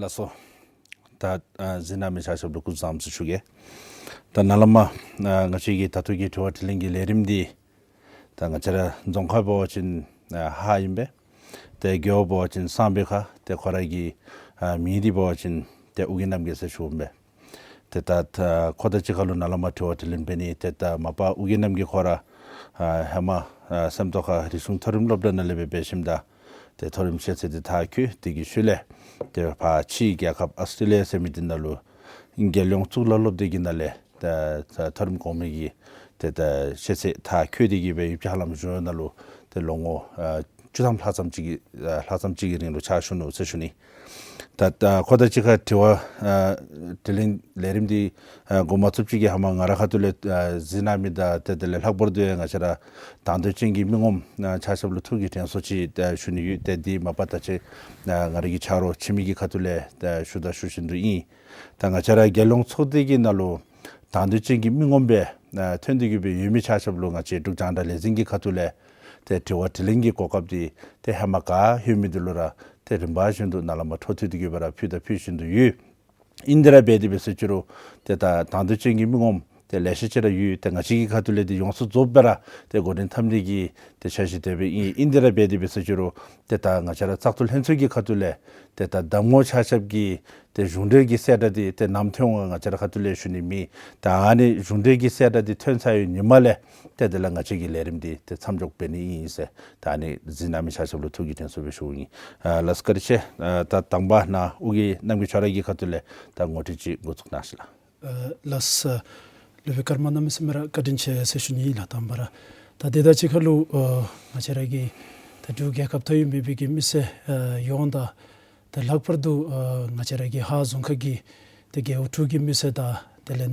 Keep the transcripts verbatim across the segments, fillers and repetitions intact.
ལགས་སོ། ད་ཨ་གཟིགས་གནང་མི་ཆ་ཁྱབ་ལུ་སྐུ་གཟུགས་བཟང་པོ་ཟེར་ཞུ་གེ། ད་ནཱ་ལས་མར་ཨ་ང་བཅས་ཀྱི་ད་ལྟོ་གི་དྲི་བ་དྲིས་ལན་གྱི་ལས་རིམ་འདི་ད་ང་བཅས་ར་རྫོང་ཁག་འབད་བ་ཅིན་ཨ་ཧཱ་ཨིན་པས། ཏེ་རྒེད་འོག་འབད་བ་ཅིན་གསང་སྦས་ཁ། ཏེ་ཁོ་ར་གི་ཨ་མིང་འདི་འབད་བ་ཅིན་ཏེ་ཨོ་རྒྱན་རྣམ་རྒྱལ་ཟེར་ཞུཝ་ཨིན་པས། ཏེ་ད་ད་ཁོ་དང་གཅིག་ཁར་ལུ་ནཱ་ལས་མར་དྲི་བ་དྲིས་ལན་འབད་ནི། ཏེ་ད་མ་པ་ཨོ་རྒྱན་རྣམ་རྒྱལ་ཁོ་ར་ཨ་ཧེ་མ་ཨ་སེམས་རྟོགས་ཁ་རིག་གཞུང་མཐོ་རིམ་སློབ་གྲྭ་ནང་ལས་སྦེ་འབད་ཞིནམ་ད་ཏེ་མཐོ་རིམ་ཤེས་ཚད་འདི་མཐར་འཁྱོལ། དེ་གི་ཤུལ་ལས་ཏེ་ཕར་ཕྱིའི་རྒྱལ་ཁབ་ཨཱོས་ཊྲེ་ལི་ཡ་ཟེར་མི་འདི་ནང་ལུ་རྒྱལ་ཡོངས་གཙུག་ལག་སློབ་སྡེ་གི་ནང་ལས་ཏེ་ད་མཐོ་རིམ་གོང་མའི་གི་ཏེ་ད་ཤེས་ཚད་མཐར་འཁྱོལ་ཏེ་གི་སྦེ་ཡུདཔ་ཅིག་ཧ་ལམ་གཞུང་གཡོག་ནང་ལུ་ཏེ་ལོ་ངོ་ཨ་བཅུ་ཐམ་ལྷག་ཙམ་ཅིག་གི་ཨ་ལྷག་ཙམ་ཅིག་གི་རིང་ལུ་ཕྱག་ཞུ་ནུག་ཟེར་ཞུ་ནི། ད་ད་ཁོ་དང་གཅིག་ཁར་དྲི་བ་ཨ་དྲིས་ལན་ལས་རིམ་འདི་ཨ་འགོ་མ་བཙུགས་ཅིག་གི་ཧེ་མ་ང་རའི་ཁ་ཐུག་ལས་ཨ་གཟིགས་གནང་མི་དང་ཏེ་དེ་ལས་ལྷག་པར་དུ་ཡང་ང་བཅས་ར་དང་འདོད་ཅན་གྱི་མི་ངོམ་ཨ་ཆ་ཁྱབ་ལུ་ཐུགས་ཀྱི་དྲན་གསོ་ཅིག་ཨ་ཞུ་ནི་ཡོད། ཏེ་འདི་མ་པ་ད་ཅི་ཨ་ང་རའི་གི་ཆ་རོགས་འཆི་མེད་ཀྱི་ཁ་ཐུག་ལས་ཨ་ཞུ་དང་ཞུ་བཞིན་དུ་ཨིན། ད་ང་བཅས་ར་རྒྱལ་ཡོངས་ཚོགས་སྡེ་གི་ནང་ལུ་དང་འདོད་ཅན་གྱི་མི་ངོམ་སྦེ་ཨ་ཐོན་ཏེ་གི་སྦེ་ཡོད་མི་ཆ་ཁྱབ་ལུ་ང་བཅས་འབྲུག་རྒྱང་བསྒྲགས་ལས་འཛིན་གྱི་ཁ་ཐུག་ལས་ཏེ་དྲི་བ་དྲིས་ལན་གྱི་གོ་སྐབས་འདི་ཏེ་ཧེ་མ་ག་ལྷོད་མི་འདི་ལུ་ར་ཏེ་རིམ་པ་བཞིན་དུ་ནཱ་ལས་མར་འཕྲོ་མཐུད་དེ་གི་སྦེ་ར་ཕུལ་དང་ཕུལ་བཞིན་དུ་ཡོད། ཨིན་དེ་ར་འབད་དེ་འབད་ཟེར་ཅི་རུང་ཏེ་ད་དང་འདོད་ཅན་གྱི་མི་ངོམ་ཏེ་ལེ་ཤ་ཅིག་ར་ཡོད། ཏེ་ང་བཅས་ཀྱི་ཁ་ཐུག་ལས་འདི་ཡོངས་སུ་རྫོགསཔ་སྦེ་ར་ཏེ་འགོ་འདྲེན་འཐབ་ནི་གི་ཏེ་འཆར་གཞི་དེ་སྦེ་ཨིན། ཨིན་དེ་ར་འབད་དེ་འབད་ཟེར་ཅི་རུང་ཏེ་ད་ང་བཅས་ར་བཙག་འཐུ་ལྷན་ཚོགས་ཀྱི་ཁ་ཐུག་ལས་ཏེ་ད་གདམ་ངོ་ཆ་ཁྱབ་ཀྱི་ཏེ་གཞུང་འབྲེལ་གྱི་གསལ་བསྒྲགས་འདི་ཏེ་ནམ་ཐོན་འོང་ང་བཅས་རའི་ཁ་ཐུག་ལས་ཞུ་ནི་མེད། ད་ཨ་ནི་གཞུང་འབྲེལ་གྱི་གསལ་བསྒྲགས་འདི་ཐོན་ཚར་བའི་ཉིནམ་ལས་ཏེ་དེ་ལས་ང་བཅས་ཀྱི་ལས་རིམ་འདི་ཏེ་མཚམས་འཇོག་འབད་ནི་ཨིན་ཟེར་ད་ཨ་ནི་གཟིགས་གནང་མི་ཆ་ཁྱབ་ལུ་ཐུགས་ཀྱི་དྲན་གསོ་སྦེ་ཞུཝ་ཨིན། ཨ་ལགས་སོ་བཀའ་དྲིན་ཆེ། ཨ་ད་དང་པ་ནཱ་ཨོ་རྒྱན་རྣམ་རྒྱལ་ཁྱོད་ར་གི་ཁ་ཐུག་ལས་ད་ངོ་སྤྲོད་ཅིག་འགོ་བཙུགས་གནང་ཞིག་ལགས། ཨ་ལགས་སོ། སློབ་དཔོན་ཀརྨ་གནམ་མེད་ས་མེད་ར་བཀའ་དྲིན་ཆེ་ཟེར་ཞུ་ནི་ལགས། དང་པ་ར་ད་དེ་དང་གཅིག་ཁར་ལུ་ཨ་ང་བཅས་ར་གི་ད་འབྲུག་རྒྱལ་ཁབ་ཐོག་ཡོད་མི་སྦེ་གི་མི་སེར་ཨ་ཡོངས་དང་ད་ལྷག་པར་དུ་ཨ་ང་བཅས་ར་གི་ཧཱ་རྫོང་ཁག་གི་ད་རྒེད་འོག་དྲུག་གི་མི་སེར་དང་དེ་ལས་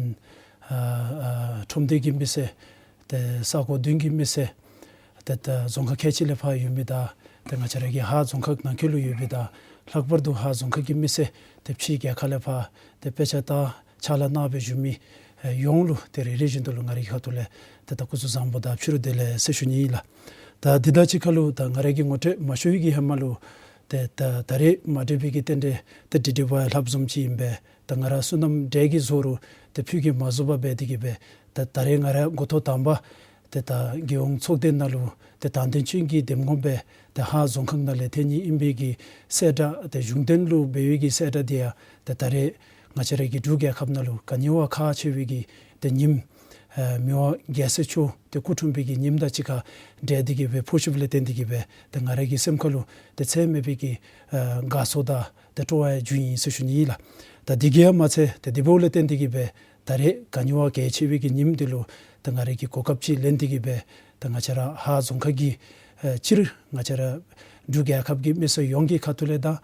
ཨ་ཨ་ཁྲོམ་སྡེ་གི་མི་སེར་ཏེ་ས་གོ་བདུན་གྱི་མི་སེར་ཏེ་ད་རྫོང་ཁག་ཁལ་གཅིག་ལས་ཕར་ཡོད་མི་དང་ཏེ་ང་བཅས་ར་གི་ཧཱ་རྫོང་ཁག་ནང་འཁོད་ལུ་ཡོད་མི་དང་ལྷག་པར་དུ་ཧཱ་རྫོང་ཁག་གི་མི་སེར་ཏེ་ཕྱིའི་རྒྱལ་ཁབ་ལས་ཕར་ཏེ་དཔེ་ཆ་ལྟ་ཕྱག་ལཱ་གནང་སྦེ་བཞུགས་མི་ཡོངས་ལུ་ཏེ་རེ་རེ་བཞིན་དུ་ལུ་ང་རའི་ཁ་ཐུག་ལས་ཏེ་ད་སྐུ་གཟུགས་བཟང་པོ་དང་ཕྱི་རུ་བདེ་ལེགས་ཟེར་ཞུ་ནི་ཨིན་ལགས། ད་འདི་དང་གཅིག་ཁར་ལུ་ད་ང་རའི་གི་ངོ་སྤྲོད་མ་ཞུ་བའི་གི་ཧེ་མ་ལུ་ཏེ་ད་ད་རེས་མ་འདྲཝ་སྦེ་གི་རྟེན་འབྲེལ་ཏེ་འདི་འདྲ་བ་ལྷགཔ་བཟུམ་ཅིག་ཨིན་པས། ད་ང་ར་བསོད་ནམས་འབྲས་ཀྱི་བཟོ་རུང་ཏེ་ཕུལ་གེ་མ་བཟོད་པར་འབད་དེ་གི་སྦེ་ད་ད་རེས་ང་ར་འགོ་ཐོག་དང་པ་ཏེ་ད་རྒྱལ་ཡོངས་ཚོགས་སྡེ་ནང་ལུ་ཏེ་དང་འདོད་ཅན་གྱི་འདེམས་ངོ་སྦེ་ཏེ་ཧཱ་རྫོང་ཁག་ནང་ལས་ཐོན་ནི་ཨིན་པའི་གི་གསལ་བསྒྲགས་ཏེ་གཞུང་དོན་ལུ་འབད་བའི་གི་གསལ་བསྒྲགས་འདི་ཡང་ཏེ་ད་རེས་ང་བཅས་ར་གི་འབྲུག་རྒྱལ་ཁབ་ནང་ལུ་ག་ནི་བ་ཁག་ཆེ་བའི་གི་ཏེ་ཉིནམ་ཨ་མི་དབང་རྒྱལ་སྲས་མཆོག་ཏེ་སྐུ་འཁྲུངས་པའི་གི་ཉིནམ་དང་གཅིག་ཁར་འབྲེལ་ཏེ་གི་སྦེ་ཕོག་ཞིནམ་ལས་བརྟེན་ཏེ་གི་སྦེ་ཏེ་ང་ར་གི་སེམས་ཁ་ལུ་ཏེ་ཚད་མེད་པའི་གི་ཨ་དགའ་ཚོར་དང་ཏེ་སྤྲོ་བ་བྱུང་ཡི་ཟེར་ཞུ་ནི་ཨིན་ལགས། ད་འདི་གིས་ཡང་མ་ཚད་ཏེ་འདི་འབདཝ་ལས་བརྟེན་ཏེ་གི་སྦེ་ད་རེས་ག་ནི་བ་གལ་ཆེ་བའི་གི་ཉིནམ་འདི་ལུ་ཏེ་ང་ར་གིས་གོ་སྐབས་ཅིག་ལེན་ཏེ་གི་སྦེ་ཏེ་ང་བཅས་ར་ཧཱ་རྫོང་ཁག་གི་ཨ་སྤྱིར་ང་བཅས་ར་འབྲུག་རྒྱལ་ཁབ་ཀྱི་མི་སེར་ཡོངས་ཀྱི་ཁ་ཐུག་ལས་དང་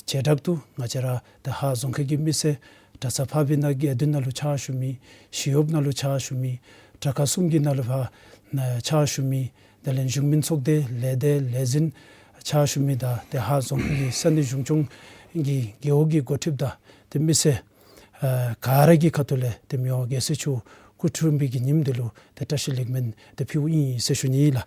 བྱེ་བྲག་ཏུ་ང་བཅས་ར་ཏེ་ཧཱ་རྫོང་ཁག་གི་མི་སེར་གྲྭ་ཚང་ཕ་བི་ནང་དགེ་འདུན་ནང་ལུ་ཕྱག་ཞུ་མི་ཞི་གཡོགཔ་ནང་ལུ་ཕྱག་ཞུ་མི་དྲག་ཁག་གསུམ་གྱི་ནང་ལུ་ཕར་ཕྱག་ཞུ་མི་དེ་ལས་གཞུང་མིན་ཚོགས་སྡེ་ལས་སྡེ་ལས་འཛིན་ཕྱག་ཞུ་མི་དང་ཏེ་ཧཱ་རྫོང་ཁག་གི་ས་གནས་གཞུང་སྐྱོང་གི་རྒེད་འོག་གི་འགོ་ཁྲིདཔ་དང་ཏེ་མི་སེར་ཨ་ག་ར་གི་ཁ་ཐུག་ལས་ཏེ་མི་དབང་རྒྱལ་སྲས་མཆོག་སྐུ་འཁྲུངས་པའི་གི་ཉིནམ་འདི་ལུ་ཏེ་བཀྲ་ཤིས་ལེགས་སྨོན་ཏེ་ཕུལཝ་ཨིན་ཟེར་ཞུ་ནི་ཨིན་ལགས།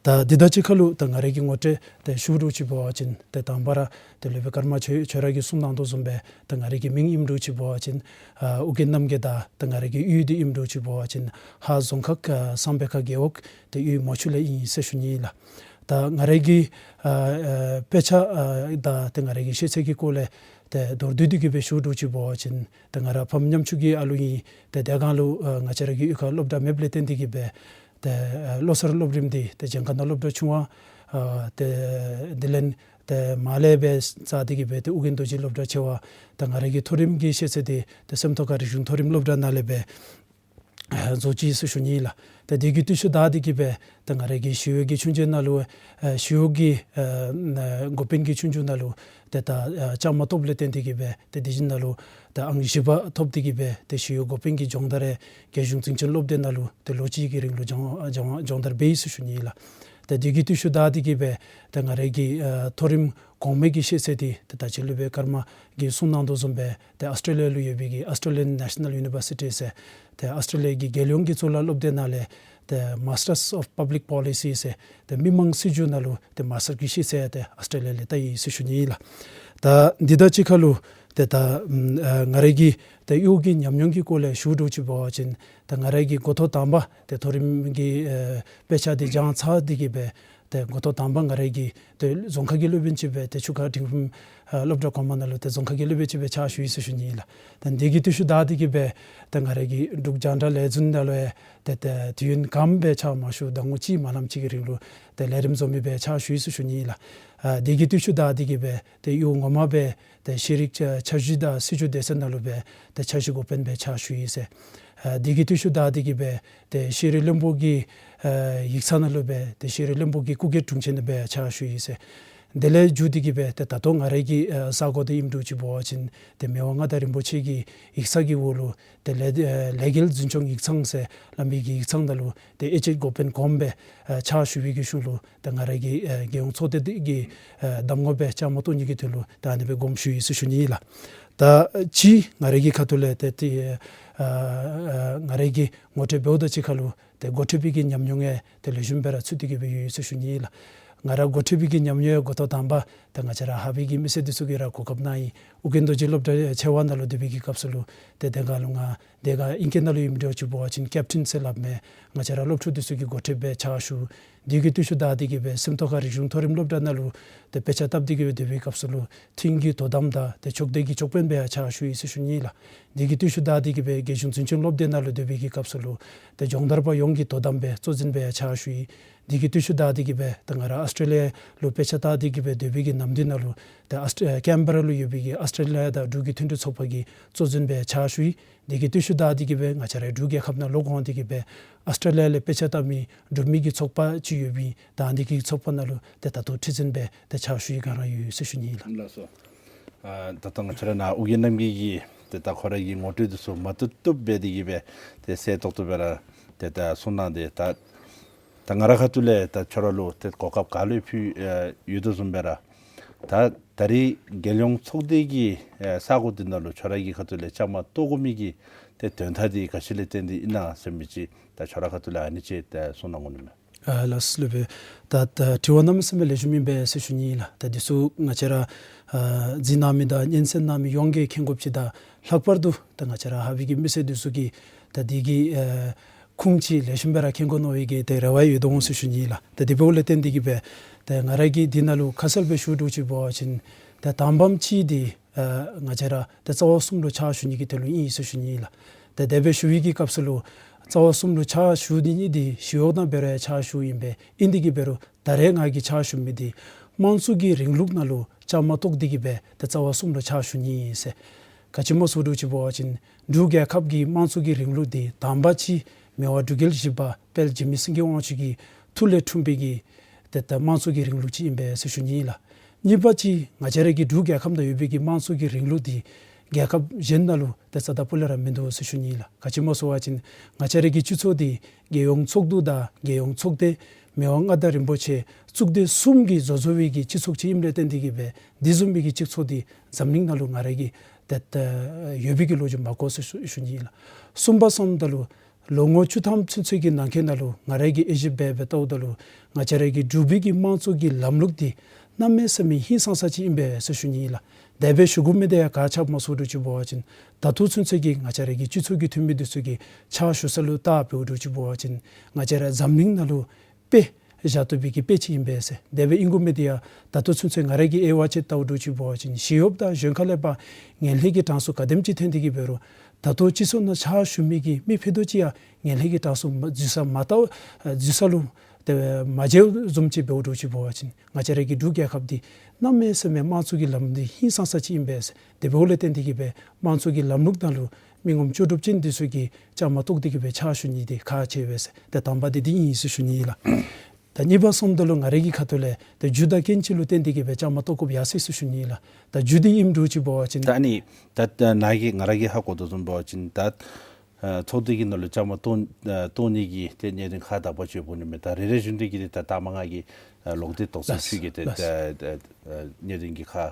ད་འདི་དང་གཅིག་ཁར་ལུ་ད་ང་ར་གི་ངོ་སྤྲོད་ཏེ་ཞུ་རུང་ཅིག་འབད་བ་ཅིན་ཏེ་དང་པ་ར་ཏེ་སློབ་དཔོན་ཀརྨ་ཁྱོད་ཁྱོད་ར་གིས་གསུང་གནང་དོ་བཟུམ་སྦེ་ད་ང་ར་གི་མིང་ཨིནམ་རུང་ཅིག་འབད་བ་ཅིན་ཨ་ཨོ་རྒྱན་རྣམ་རྒྱལ་དང་ད་ང་ར་གི་གཡུས་འདི་ཨིནམ་རུང་ཅིག་འབད་བ་ཅིན་ཧཱ་རྫོང་ཁག་ཨ་གསང་སྦས་ཁ་རྒེད་འོག་ཏེ་གཡུས་མོ་ཆུ་ལས་ཨིན་ཟེར་ཞུ་ནི་ཨིན་ལགས། ད་ང་ར་གི་ཨ་ཨ་དཔེ་ཆ་ཨ་དང་ཏེ་ང་ར་གི་ཤེས་ཚད་ཀྱི་སྐོར་ལས་ཏེ་མདོར་བསྡུས་ཏེ་གི་སྦེ་ཞུ་རུང་ཅིག་འབད་བ་ཅིན་ཏེ་ང་ར་ཕམ་ཉམ་ཆུང་གི་ཨ་ལུ་ཨིན། ཏེ་དེ་སྒང་ལུ་ཨ་ང་བཅས་ར་གི་གཡུས་ཁར་སློབ་གྲྭ་མེདཔ་ལས་བརྟེན་ཏེ་གི་སྦེ་ཏེ་ཨ་བློ་གསར་སློབ་རིམ་འདི་ཏེ་གཞན་ཁར་ནང་སློབ་གྲྭ་ཆུང་བ་ཨ་ཏེ་དེ་ལས་ཏེ་མར་ལས་སྦེ་བཙག་སྟེ་གི་སྦེ་ཏེ་ཨོ་རྒྱན་རྡོ་རྗེ་སློབ་གྲྭ་ཆེ་བ་ཏེ་ང་ར་གི་མཐོ་རིམ་གྱི་ཤེས་ཚད་འདི་ཏེ་སེམས་རྟོགས་ཁ་རིག་གཞུང་མཐོ་རིམ་སློབ་གྲྭ་ནང་ལས་སྦེ་ཨ་རྫོགས་ཅི་ཟེར་ཞུ་ནི་ཨིན་ལགས། ཏེ་དེ་གི་ཤུལ་ལུ་ད་འདི་གི་སྦེ་ཏེ་ང་ར་གི་ཞི་གཡོག་གི་ཆོས་རྒྱུགས་ནང་ལུ་ཨ་ཞི་གཡོག་གི་ཨ་འགོ་དཔོན་གྱི་ཆོས་རྒྱུགས་ནང་ལུ་ཏེ་ད་ཨ་བཅའ་མར་གཏོགསཔ་ལས་བརྟེན་ཏེ་གི་སྦེ་ཏེ་དེ་བཞིན་ནང་ལུ་ཏེ་ཨང་བཞི་པ་ཐོབ་སྟེ་གི་སྦེ་ཏེ་ཞི་གཡོག་འགོ་དཔོན་གྱི་སྦྱོང་བརྡར་རྒྱལ་གཞུང་འཛིན་སྐྱོང་སློབ་སྡེ་ནང་ལུ་ཏེ་ལོ་གཅིག་གི་རིང་ལུ་སྦྱོང་སྦྱོང་སྦྱོང་བརྡར་འབད་ཡི་ཟེར་ཞུ་ནི་ཨིན་ལགས། ཏེ་དེ་གི་ཤུལ་ལུ་ད་འདི་གི་སྦེ་ཏེ་ང་ར་གི་ཨ་མཐོ་རིམ་གོང་མའི་གི་ཤེས་ཚད་འདི་ཏེ་ད་ཅི་སློབ་དཔོན་ཀརྨ་གིས་གསུང་གནང་དོ་བཟུམ་སྦེ་ཏེ་ཨཱོས་ཊྲེ་ལི་ཡ་ལུ་ཡོད་པའི་གི་Australian National University ཟེར་ཏེ་ཨཱོས་ཊྲེ་ལི་ཡ་གི་རྒྱལ་ཡོངས་ཀྱི་གཙུག་ལག་སློབ་སྡེ་ནང་ལས་ཏེ་Masters of Public Policy ཟེར་ཏེ་མི་དམངས་སྲིད་བྱུས་ནང་ལུ་ཏེ་མཱསི་ཊར་གྱི་ཤེས་ཚད་ཏེ་ཨཱོས་ཊྲེ་ལི་ཡ་ལས་བལྟ་ཡི་ཟེར་ཞུ་ནི་ཨིན་ལགས། ད་འདི་དང་གཅིག་ཁར་ལུ་ ཏེ་ད་ཨམ་ཨ་ང་རའི་གི་ཏེ་གཡོག་གི་ཉམས་མྱོང་གི་སྐོར་ལས་ཞུ་དོ་ཅིག་འབད་བ་ཅིན་ཏེ་ང་རའི་གི་འགོ་ཐོག་དང་པ་ཏེ་མཐོ་རིམ་གྱི་ཨེ་དཔེ་ཆ་འདི་སྦྱང་ཚར་ཏེ་གི་སྦེ་ཏེ་འགོ་ཐོག་དང་པ་ང་རའི་གི་ཏེ་རྫོང་ཁ་གི་སློབ་དཔོན་ཅིག་སྦེ་ཏེ་ཆུ་ཁ་འབྲིང་རིམ་ཨ་སློབ་གྲྭ་གོང་མ་ནང་ལུ་ཏེ་རྫོང་ཁ་གི་སློབ་དཔོན་ཅིག་སྦེ་ཕྱག་ཞུ་ཡི་ཟེར་ཞུ་ནི་ཨིན་ལགས། ཏེ་འདི་གི་དུས་ཚོད་བདའ་སྟེ་གི་སྦེ་ཏེ་ང་རའི་གི་འབྲུག་རྒྱང་བསྒྲགས་ལས་འཛིན་ནང་ལུ་ཡང་ཏེ་ཏེ་དུས་ཡུན་གངམ་སྦེ་ཕྱག་མ་ཞུ་ཟླ་ངོ་གཅིག་མ་ལངམ་ཅིག་གི་རིང་ལུ་ཏེ་ལས་རིམ་བཟོ་མི་སྦེ་ཕྱག་ཞུ་ཡི་ཟེར་ཞུ་ནི་ཨིན་ལགས། ཨ་འདི་གི་དུས་ཚོད་བདའ་སྟེ་གི་སྦེ་ཏེ་གཡོག་ངོ་མ་སྦེ་ཏེ་ཤེས་རིག་འཆར་གཞི་དང་སྲིད་བྱུས་སྡེ་ཚན་ནང་ལུ་སྦེ་ཏེ་འཆར་གཞི་འགོ་དཔོན་སྦེ་ཕྱག་ཞུ་ཡི་ཟེར། ཨ་འདི་གི་དུས་ཚོད་བདའ་སྟེ་གི་སྦེ་ཏེ་ཤེས་རིག་བློན་པོ་གི་ཨ་ཡིག་ཚང་ནང་ལུ་སྦེ་ཏེ་ཤེས་རིག་བློན་པོ་གི་སྐུ་སྒེར་དྲུང་ཆེན་སྦེ་ཕྱག་ཞུ་ཡི་ཟེར། དེ་ལས་བརྒྱུད་དེ་གི་སྦེ་ཏེ་ད་ལྟོ་ང་རའི་གི་ཨ་ས་གོ་འདི་ཨིནམ་འདྲཝ་ཅིག་འབད་བ་ཅིན་ཏེ་མི་དབང་མངའ་བདག་རིན་པོ་ཆེ་གི་ཡིག་ཚང་གི་འོག་ལུ་ཏེ་ལས་ཨ་ལས་འགུལ་འཛིན་སྐྱོང་ཡིག་ཚང་ཟེར་སླབ་མི་གི་ཡིག་ཚང་ནང་ལུ་ཏེ་དབྱེ་འབྱེད་འགོ་དཔོན་གོངམ་སྦེ་ཨ་ཕྱག་ཞུ་བའི་གི་ཤུལ་ལུ་ཏེ་ང་རའི་གི་ཨ་རྒྱལ་ཡོངས་ཚོགས་སྡེ་འདི་གི་ཨ་གདམ་ངོ་སྦེ་བཅའ་མར་གཏོགས་ནི་གི་དོན་ལུ་ད་ཨ་ནི་སྦེ་དགོངསམ་ཞུ་ཡི་ཟེར་ཞུ་ནི་ཨིན་ལགས། ད་ཅི་ང་རའི་གི་ཁ་ཐུག་ལས་ཏེ་ཏེ་ཨ་ཨ་ང་རའི་གི་ངོ་སྤྲོད་འབདཝ་ད་ཅིག་ཁར་ལུ་ཏེ་འགོ་ཁྲིད་པའི་གི་ཉམས་མྱོང་ཡང་ཏེ་ལེགས་ཤོམ་སྦེ་ར་ཚུད་དེ་གི་སྦེ་ཡོད་ཡོད་ཟེར་ཞུ་ནི་ཨིན་ལགས། ང་ར་འགོ་ཁྲིད་པའི་གི་ཉམས་མྱོང་ཡང་འགོ་ཐོག་དང་པ་ཏེ་ང་བཅས་ར་ཧཱ་པའི་གི་མི་སེར་འདི་ཚུ་གིས་ར་གོ་སྐབས་གནང་ཡི། ཨོ་རྒྱན་རྡོ་རྗེ་སློབ་གྲྭ་ཆེ་བ་ནང་ལུ་སྡོད་པའི་གི་སྐབས་སུ་ལུ་ཏེ་དེ་སྒང་ལུ་ང་དེ་སྒང་ཨིང་སྐད་ནང་ལུ་ཨིནམ་འདྲཝ་ཅིག་འབད་བ་ཅིན་ཀེབ་ཊིན་ཟེར་སླབ་མས། ང་བཅས་ར་སློབ་ཕྲུག་འདི་ཚུ་གི་འགོ་ཁྲིདཔ་སྦེ་ཕྱག་ཞུ། དེ་གི་དུས་ཚོད་བདའ་སྟེ་གི་སྦེ་སེམས་རྟོགས་ཁ་རིག་གཞུང་མཐོ་རིམ་སློབ་གྲྭ་ནང་ལུ་ཏེ་དཔེ་ཆ་བཏབ་སྟེ་གི་སྦེ་སྡོད་པའི་སྐབས་སུ་ལུ་ཐིང་གི་དོ་དམ་དང་ཏེ་ཕྱོགས་སྡེ་གི་ཕྱོགས་དཔོན་སྦེ་ཡང་ཕྱག་ཞུ་ཡི་ཟེར་ཞུ་ནི་ཨིན་ལགས། དེ་གི་དུས་ཚོད་བདའ་སྟེ་གི་སྦེ་རྒྱལ་གཞུང་འཛིན་སྐྱོང་སློབ་སྡེ་ནང་ལུ་སྡོད་པའི་གི་སྐབས་སུ་ལུ་ཏེ་སྦྱོང་བརྡར་པ་ཡོངས་ཀྱི་དོ་དམ་སྦེ་གཙོ་འཛིན་སྦེ་ཡང་ཕྱག་ཞུ་ཡི། དེ་གི་དུས་ཚོད་བདའ་སྟེ་གི་སྦེ་ད་ང་ར་ཨཱོས་ཊྲེ་ལི་ཡ་ལུ་དཔེ་ཆ་བལྟ་སྟེ་གི་སྦེ་སྡོད་པའི་གི་ནམ་དུས་ནང་ལུ་ཏེ་ཨཱོས་ཊྲེ་ཀེན་བེ་ར་ལུ་ཡོད་པའི་གི་ཨཱོས་ཊྲེ་ལི་ཡ་དང་འབྲུག་གི་མཐུན་འབྲེལ་ཚོགས་པ་གི་གཙོ་འཛིན་སྦེ་ཕྱག་ཞུ་ཡི། དེ་གི་དུས་ཚོད་བདའ་སྟེ་གི་སྦེ་ང་བཅས་རའི་འབྲུག་རྒྱལ་ཁབ་ནང་ལོག་འོང་སྟེ་གི་སྦེ་ཨཱོས་ཊྲེ་ལི་ཡ་ལས་དཔེ་ཆ་བལྟ་མི་འབྲུག་མི་གི་ཚོགས་པ་ཅིག་ཡོད་པའི་ད་འདི་གི་ཚོགས་པ་ནང་ལུ་ཏེ་ད་ལྟོ་ཁྲི་འཛིན་སྦེ་ཏེ་ཕྱག་ཞུ་ཡི་སྒང་ར་ཡོད་ཟེར་ཞུ་ནི་ཨིན་ལགས། ལགས་སོ། ཨ་ད་ལྟོ་ང་བཅས་ར་ནཱ་ཨོ་རྒྱན་རྣམ་རྒྱལ་གྱིས་ཏེ་ད་ཁོ་རའི་གི་ངོ་སྤྲོད་འདི་ཚུ་མ་བཏུབ་བཏུབ་སྦེ་དེ་གི་སྦེ་ཏེ་གསལ་ཏོག་ཏོ་སྦེ་ར་ཏེ་ད་གསུངས་གནང་སྟེ་ད་ད་ང་རའི་ཁ་ཐུག་ལས་ད་ཁྱོད་ར་ལུ་ཏེ་གོ་སྐབས་ག་ལུ་ཕུལ་ཨེ་ཡོད་དོ་བཟུམ་སྦེ་ར་ད་ད་རིས་རྒྱལ་ཡོངས་ཚོགས་སྡེ་གི་ཨེ་ས་གོ་འདི་ནང་ལུ་ཁྱོད་རའི་གི་ཁ་ཐུག་ལས་བཅའ་མར་གཏོགས་དགོ་མི་གི་ཏེ་དོན་དག་འདི་ག་ཅི་ལས་བརྟེན་ཏེ་ཨིན་ན་ཟེར་མི་ཅིག་ད་ཁྱོད་རའི་ཁ་ཐུག་ལས་ཨ་ནི་ཅིག་ཏེ་གསུངས་གནང་དགོ་ནི་མས། ཨ་ལགས་སོ་སློབ་དཔོན། ད་ད་དྲི་བ་གནམ་མེད་ས་མེད་ལེགས་ཤོམ་ཨིན་པས་ཟེར་ཞུ་ནི་ཨིན་ལགས། ད་འདི་ཚུ་ང་བཅས་ར་ཨ་གཟིགས་གནང་མི་དང་སྙན་གསན་གནང་མི་ཡོངས་ཀྱིས་མཁྱེན་དགོཔ་ཅིག་དང་ལྷག་པར་དུ་ད་ང་བཅས་ར་ཧཱ་པའི་གི་མི་སེར་འདི་ཚུ་གིས་ད་འདི་གི་ཨ་ཁུངས་ཅིག་ལེགས་ཤོམ་སྦེ་ར་མཁྱེན་དགོ་མནོ་བའི་གི་ཏེ་རེ་བ་ཡོད་དོ་འོང་ཟེར་ཞུ་ནི་ཨིན་ལགས། ད་དེ་འབདཝ་ལས་བརྟེན་ཏེ་གི་སྦེ་ད་ང་ར་གིས་འདི་ནང་ལུ་ཁ་གསལ་སྦེ་ཞུ་དོ་ཅིག་འབད་བ་ཅིན་ད་དང་པམ་ཅིག་འདི་ཨ་ང་བཅས་ར་ཏེ་རྩ་བ་གསུམ་ལུ་ཕྱག་ཞུ་ནི་གི་དོན་ལུ་ཨིན་ཟེར་ཞུ་ནི་ཨིན་ལགས། ཏེ་དེ་སྦེ་ཞུ་བའི་གི་སྐབས་སུ་ལུ་རྩ་བ་གསུམ་ལུ་ཕྱག་ཞུ་ནི་འདི་ཞི་གཡོག་དང་འབད་རུང་ཕྱག་ཞུཝ་ཨིན་པས། ཨིན་ཏེ་གི་འབད་རུང་ད་རེས་ང་གིས་ཕྱག་ཞུ་མི་འདི་དམངས་གཙོ་གི་རིང་ལུགས་ནང་ལུ་བཅའ་མར་གཏོགས་ཏེ་གི་སྦེ་ཏེ་རྩ་བ་གསུམ་ལུ་ཕྱག་ཞུ་ནི་ཨིན་ཟེར། ག་ཅི་སྨོ་ཟེར་དོ་ཅིག་འབད་བ་ཅིན་འབྲུག་རྒྱལ་ཁབ་ཀྱི་དམངས་གཙོ་གི་རིང་ལུགས་འདི་དང་པ་ཅིག་མི་དབང་འབྲུག་རྒྱལ་བཞི་པ་དཔལ་འཇིགས་མེད་སེང་གེ་དབང་ཕྱུག་གི་ཐུགས་ལས་འཁྲུངས་པའི་གི་ཏེ་ད་དམངས་གཙོ་གི་རིང་ལུགས་ཅིག་ཨིན་པས་ཟེར་ཞུ་ནི་ཨིན་ལགས། གཉིས་པ་ཅིག་ང་བཅས་ར་གི་འབྲུག་རྒྱལ་ཁབ་ནང་ཡོད་པའི་གི་དམངས་གཙོ་གི་རིང་ལུགས་འདི་རྒྱལ་ཁབ་གཞན་ནང་ལུ་ཏེ་རྩ་དང་སྤུ་ལས་ར་མིན་འདུག་ཟེར་ཞུ་ནི་ཨིན་ལགས། ག་ཅི་སྨོ་ཟེར་བ་ཅིན་ང་བཅས་ར་གི་སྤྱི་ཚོགས་འདི་རྒྱལ་ཡོངས་ཚོགས་འདུ་དང་རྒྱལ་ཡོངས་ཚོགས་སྡེ་མི་དབང་མངའ་བདག་རིན་པོ་ཆེ་གཙུག་སྡེ་གསུམ་གྱིས་བཟོ་བཟོ་བའི་གི་སྤྱི་ཚོགས་ཅིག་ཨིནམ་ལས་བརྟེན་ཏེ་གི་སྦེ་འདི་བཟུམ་མའི་གི་སྤྱི་ཚོགས་འདི་འཛམ་གླིང་ནང་ལུ་ང་ར་གིས་ཏེ་ད་ཡོད་པའི་གི་ལོ་རྒྱུས་མ་གོ་ཟེར་ཞུ་ཞུ་ནི་ཨིན་ལགས། གསུམ་པ་སོངམ་ད་ལུ་ལོ་ངོ་བཅུ་ཐམ་ཚུན་ཚོད་ཀྱི་ནང་འཁོད་ནང་ལུ་ང་ར་གིས་དབྱེ་ཞིབ་འབད་འབད་བལྟཝ་ད་ལུ་ང་བཅས་ར་གི་འབྲུག་པའི་གི་དམངས་གཙོ་གི་ལམ་ལུགས་འདི་གནམ་མེད་ས་མེད་ཧིང་སངས་ས་ཅིག་ཨིན་པས་ཟེར་ཞུ་ནི་ཨིན་ལགས། དེ་སྦེ་ཞུ་དགོ་མི་འདི་ཡང་ག་ཅི་སྨོ་ཟེར་དོ་ཅིག་འབད་བ་ཅིན་ད་ལྟོ་ཚུན་ཚོད་ཀྱི་ང་བཅས་ར་གི་སྤྱི་ཚོགས་ཀྱི་འཐུས་མི་འདི་ཚུ་གིས་ཕྱག་ཞུ་ས་ལུ་བལྟ་འབདཝ་དོ་ཅིག་འབད་བ་ཅིན་ང་བཅས་ར་འཛམ་གླིང་ནང་ལུ་དཔེ་བཞག་བཏུབ་པའི་གི་དཔེ་ཅིག་ཨིན་པས་ཟེར། དེ་སྦེ་ཨིན་དགོ་མི་འདི་ཡང་ད་ལྟོ་ཚུན་ཚོད་ང་ར་གིས་དབྱེ་བ་ཕྱེ་བལྟཝ་དོ་ཅིག་འབད་བ་ཅིན་ཞི་གཡོགཔ་དང་གཞན་ཁ་ལས་ཕར་ངན་ལྷད་ཀྱི་གྲངས་སུ་ག་དེམ་ཅིག་ཐོན་ཏེ་གི་འབད་རུང་ད་ལྟོ་སྤྱི་ཚོགས་ནང་ཕྱག་ཞུ་མི་གི་མི་ཕུད་རྡོག་ཅིག་ཡང་ངན་ལྷད་ཀྱི་གྲངས་སུ་མ་འཛུལ་ས་མ་བལྟ་འཛུལ་ས་ལུ་ཏེ་མ་འཛུལཝ་བཟུམ་ཅིག་འབདཝ་དོ་ཅིག་འབད་བ་ཅིན་ང་བཅས་ར་གི་འབྲུག་རྒྱལ་ཁབ་འདི་གནམ་མེད་ས་མེད་དམངས་གཙོ་གི་ལམ་འདི་ཧིང་སངས་ས་ཅིག་ཨིན་པས་ཟེར། དེ་འབདཝ་ལས་བརྟེན་ཏེ་གི་སྦེ་དམངས་གཙོ་གི་ལམ་ལུགས་ནང་ལུ་མི་ངོམ་ལྕོགས་གྲུབ་ཅན་འདི་ཚུ་གིས་བཅའ་མར་གཏོགས་ཏེ་གི་སྦེ་ཕྱག་ཞུ་ནི་འདི་ཁག་ཆེ་བས་ཟེར། ཏེ་དང་པ་འདི་འདི་ཨིན་ཟེར་ཞུ་ནི་ཨིན་ལགས། ད་གཉིས་པ་སོངམ་ད་ལུ་ང་རའི་གི་ཁ་ཐུག་ལས་ཏེ་རྒྱུ་དང་རྐྱེན་ཅིག་ལུ་བརྟེན་ཏེ་གི་སྦེ་བཅའ་མར་གཏོགས་དགོཔ་ཡར་སོ་ཡི་ཟེར་ཞུ་ནི་ཨིན་ལགས། ད་རྒྱུ་འདི་ཨིནམ་འདྲཝ་ཅིག་འབད་བ་ཅིན་ད་ཨ་ནི་ད་ནཱ་གིས་ང་ར་གིས་ཧ་གོ་དོ་བཟུམ་འབད་བ་ཅིན་ད་ཨ་ཚོགས་སྡེ་གི་ནང་ལུ་བཅའ་མར་གཏོགས་ཨ་གཏོགས་ནི་གི་ཏེ་གནད་དོན་ཁག་དག་པ་ཅིག་ཡོདཔ་འོང་ནི་མས། ད་རེ་རེ་བཞིན་དུ་གི་ཏེ་ད་ལྟ་མ་ང་གིས་ ཨ་ལོག་སྟེ་ཏོག་ཙམ་ལགས་ཁྱོད་ཀྱིས་ཏེ་ལགས། ད་ད་ཨ་གནད་དོན་གྱི་ཁ་ཨ་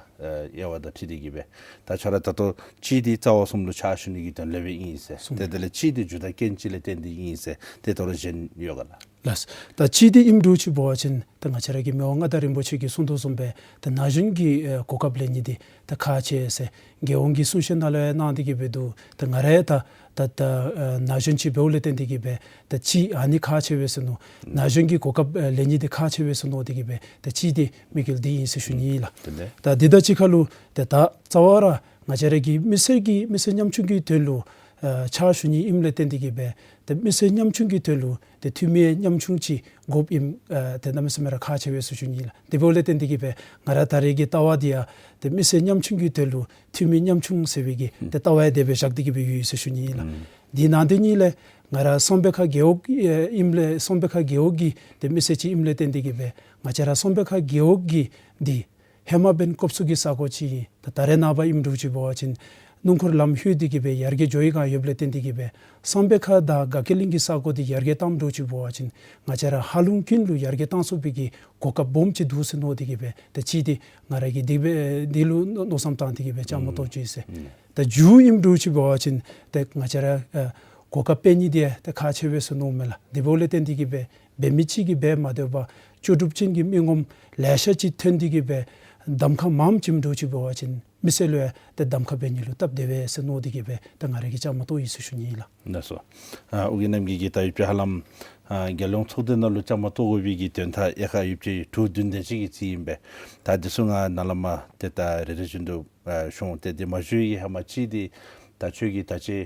དབྱེ་བ་དང་འཁྲིལ་ཏེ་གི་སྦེ་ད་ཁྱོད་ར་ད་ལྟོ་གཅིག་འདི་རྩ་བ་གསུམ་ལུ་ཕྱག་ཞུ་ནི་གི་དོན་ལས་སྦེ་ཨིན་ཟེར། གསུམ། ཏེ་དེ་ལས་གཅིག་འདི་རྒྱུ་དང་རྐྱེན་ཅིག་ལས་བརྟེན་ཏེ་ཨིན་ཟེར། ཏེ་དོ་རུང་གཞན་ཡོད་ག་ལགས། ལགས། ད་གཅིག་འདི་ཨིནམ་འདྲཝ་ཅིག་འབད་བ་ཅིན་ད་ང་བཅས་ར་གི་མི་དབང་མངའ་བདག་རིན་པོ་ཆེ་གིས་གསུངས་དོ་བཟུམ་སྦེ་ད་ན་གཞོན་གྱི་ཨེ་གོ་སྐབས་ལེན་ནི་འདི་ད་ཁག་ཆེ་ཟེར་རྒྱལ་ཡོངས་ཀྱི་གསུང་བཤད་ནང་ལུ་ཡང་གནང་སྟེ་གི་སྦེ་འདུག། ད་ང་ར་ད་ད་ད་ཨ་ན་གཞོན་ཅིག་འབདཝ་ལས་བརྟེན་ཏེ་གི་སྦེ་ད་གཅིག་ཨ་ནི་ཁག་ཆེ་བས་ཟེར་མནོ། ན་གཞོན་གྱི་གོ་སྐབས་ཨེ་ལེན་ནི་འདི་ཁག་ཆེ་བས་ཟེར་མནོ་སྟེ་གི་སྦེ་ད་གཅིག་འདི་དམིགས་ཡུལ་འདི་ཨིན་ཟེར་ཞུ་ནི་ཨིན་ལགས། དེ་ལས་ད་འདི་དང་གཅིག་ཁར་ལུ་ཏེ་ད་རྩ་བ་ར་ང་བཅས་ར་གི་མི་སེར་གྱི་མི་སེར་ཉམ་ཆུང་གི་དོན་ལུ་ཨ་ཕྱག་ཞུ་ནི་ཨིནམ་ལས་བརྟེན་ཏེ་གི་སྦེ་ཏེ་མི་སེར་ཉམ་ཆུང་གི་དོན་ལུ་ཏེ་འཐུས་མི་ཉམ་ཆུང་ཅིག་དགོཔ་ཨིནམ་ཨ་ཏེ་གནམ་མེད་ས་མེད་ར་ཁག་ཆེ་བས་ཟེར་ཞུ་ནི་ཨིན་ལགས། དེ་འབདཝ་ལས་བརྟེན་ཏེ་གི་སྦེ་ང་ར་ད་རེས་ཀྱི་ལྟ་བ་འདི་ཡང་ཏེ་མི་སེར་ཉམ་ཆུང་གི་དོན་ལུ་འཐུས་མི་ཉམ་ཆུང་ཟེར་བའི་གི་ཏེ་ལྟ་བ་ཡང་དེ་སྦེ་བཞག་སྟེ་གི་སྦེ་ཡོད་ཟེར་ཞུ་ནི་ཨིན་ལགས། ཨུམ། དེ་ནང་དེ་གཉིས་ལས་ང་ར་གསང་སྦས་ཁ་རྒེད་འོག་ཨེ་ཨིནམ་ལས་གསང་སྦས་ཁ་རྒེད་འོག་གི་ཏེ་མི་སེར་ཅིག་ཨིནམ་ལས་བརྟེན་ཏེ་གི་སྦེ་ང་བཅས་ར་གསང་སྦས་ཁ་རྒེད་འོག་གི་འདི་ཧེ་མ་འབདན་སྐོབ་ཚུགས་ཀྱི་ས་གོ་ཅིག་ཨིན། ད་ད་རེས་ནངས་པ་ཨིནམ་འདྲཝ་ཅིག་འབད་བ་ཅིན་སྣུམ་འཁོར་ལམ་ལྷོད་དེ་གི་སྦེ་ཡར་རྒྱས་འགྱོ་བའི་སྒང་ཡོདཔ་ལས་བརྟེན་ཏེ་གི་སྦེ་གསང་སྦས་ཁ་དང་དགའ་སྐྱིད་གླིང་གི་ས་གོ་འདི་ཡར་རྒྱས་བཏངམ་འདྲཝ་ཅིག་འབད་བ་ཅིན་ང་བཅས་ར་ཧ་ལུང་ཀུན་ལུ་ཡར་རྒྱས་བཏང་ཚུགས་པའི་གི་གོ་སྐབས་སྦོམ་ཅིག་འདུག་ཟེར་མནོ་སྟེ་གི་སྦེ་ད་གཅིག་འདི་ང་ར་གིས་འདི་སྦེ་འདི་ལུ་མནོ་བསམ་བཏང་སྟེ་གི་སྦེ་བཅའ་མར་གཏོགས་ཅི་ཟེར། ཨུམ། ད་མཇུག་ཨིནམ་འདྲཝ་ཅིག་འབད་བ་ཅིན་ཏེ་ང་བཅས་ར་ཨ་གོ་སྐབས་སྤེལ་ནི་འདི་ཏེ་ཁག་ཆེ་བས་ཟེར་མནོཝ་མས་ལགས། དེ་འབདཝ་ལས་བརྟེན་ཏེ་གི་སྦེ་འབད་མི་གཅིག་གིས་འབད་མ་དོ་བར་ལྕོགས་གྲུབ་ཅན་གྱི་མི་ངོམ་ལེ་ཤ་ཅིག་ཐོན་ཏེ་གི་སྦེ་གདམ་ཁ་མངམ་བྱིནམ་འདྲཝ་ཅིག་འབད་བ་ཅིན་མི་སེར་ལུ་ཡང་ཏེ་གདམ་ཁ་འབད་ནི་ལུ་སྟབས་བདེ་བས་ཟེར་མནོ་སྟེ་གི་སྦེ་ད་ང་ར་གིས་བཅའ་མར་གཏོགས་ཡི་ཟེར་ཞུ་ནི་ཨིན་ལགས། ལགས་སོ། ཨ་ཨོ་རྒྱན་རྣམ་རྒྱས་ཀྱིས་ད་ཡོདཔ་ཅིག་ཧ་ལམ་ཨ་རྒྱལ་ཡོངས་ཚོགས་སྡེ་ནང་ལུ་བཅའ་མར་གཏོགས་དགོ་པའི་གི་དོན་དག་དབྱེ་ཁག་ཡོདཔ་ཅིག་དྲུག་བདུན་དེ་ཅིག་གི་རྩིས་ཨིན་པས། ད་འདི་ཚུ་ང་ནཱ་ལས་མར་ཏེ་ད་རེ་རེ་བཞིན་དུ་ཨ་ཞུ་འོང་། ཏེ་འདི་མ་ཞུ་བའི་ཧེ་མ་གཅིག་འདི་ད་ཁྱོད་ཀྱིས་ད་ཅི་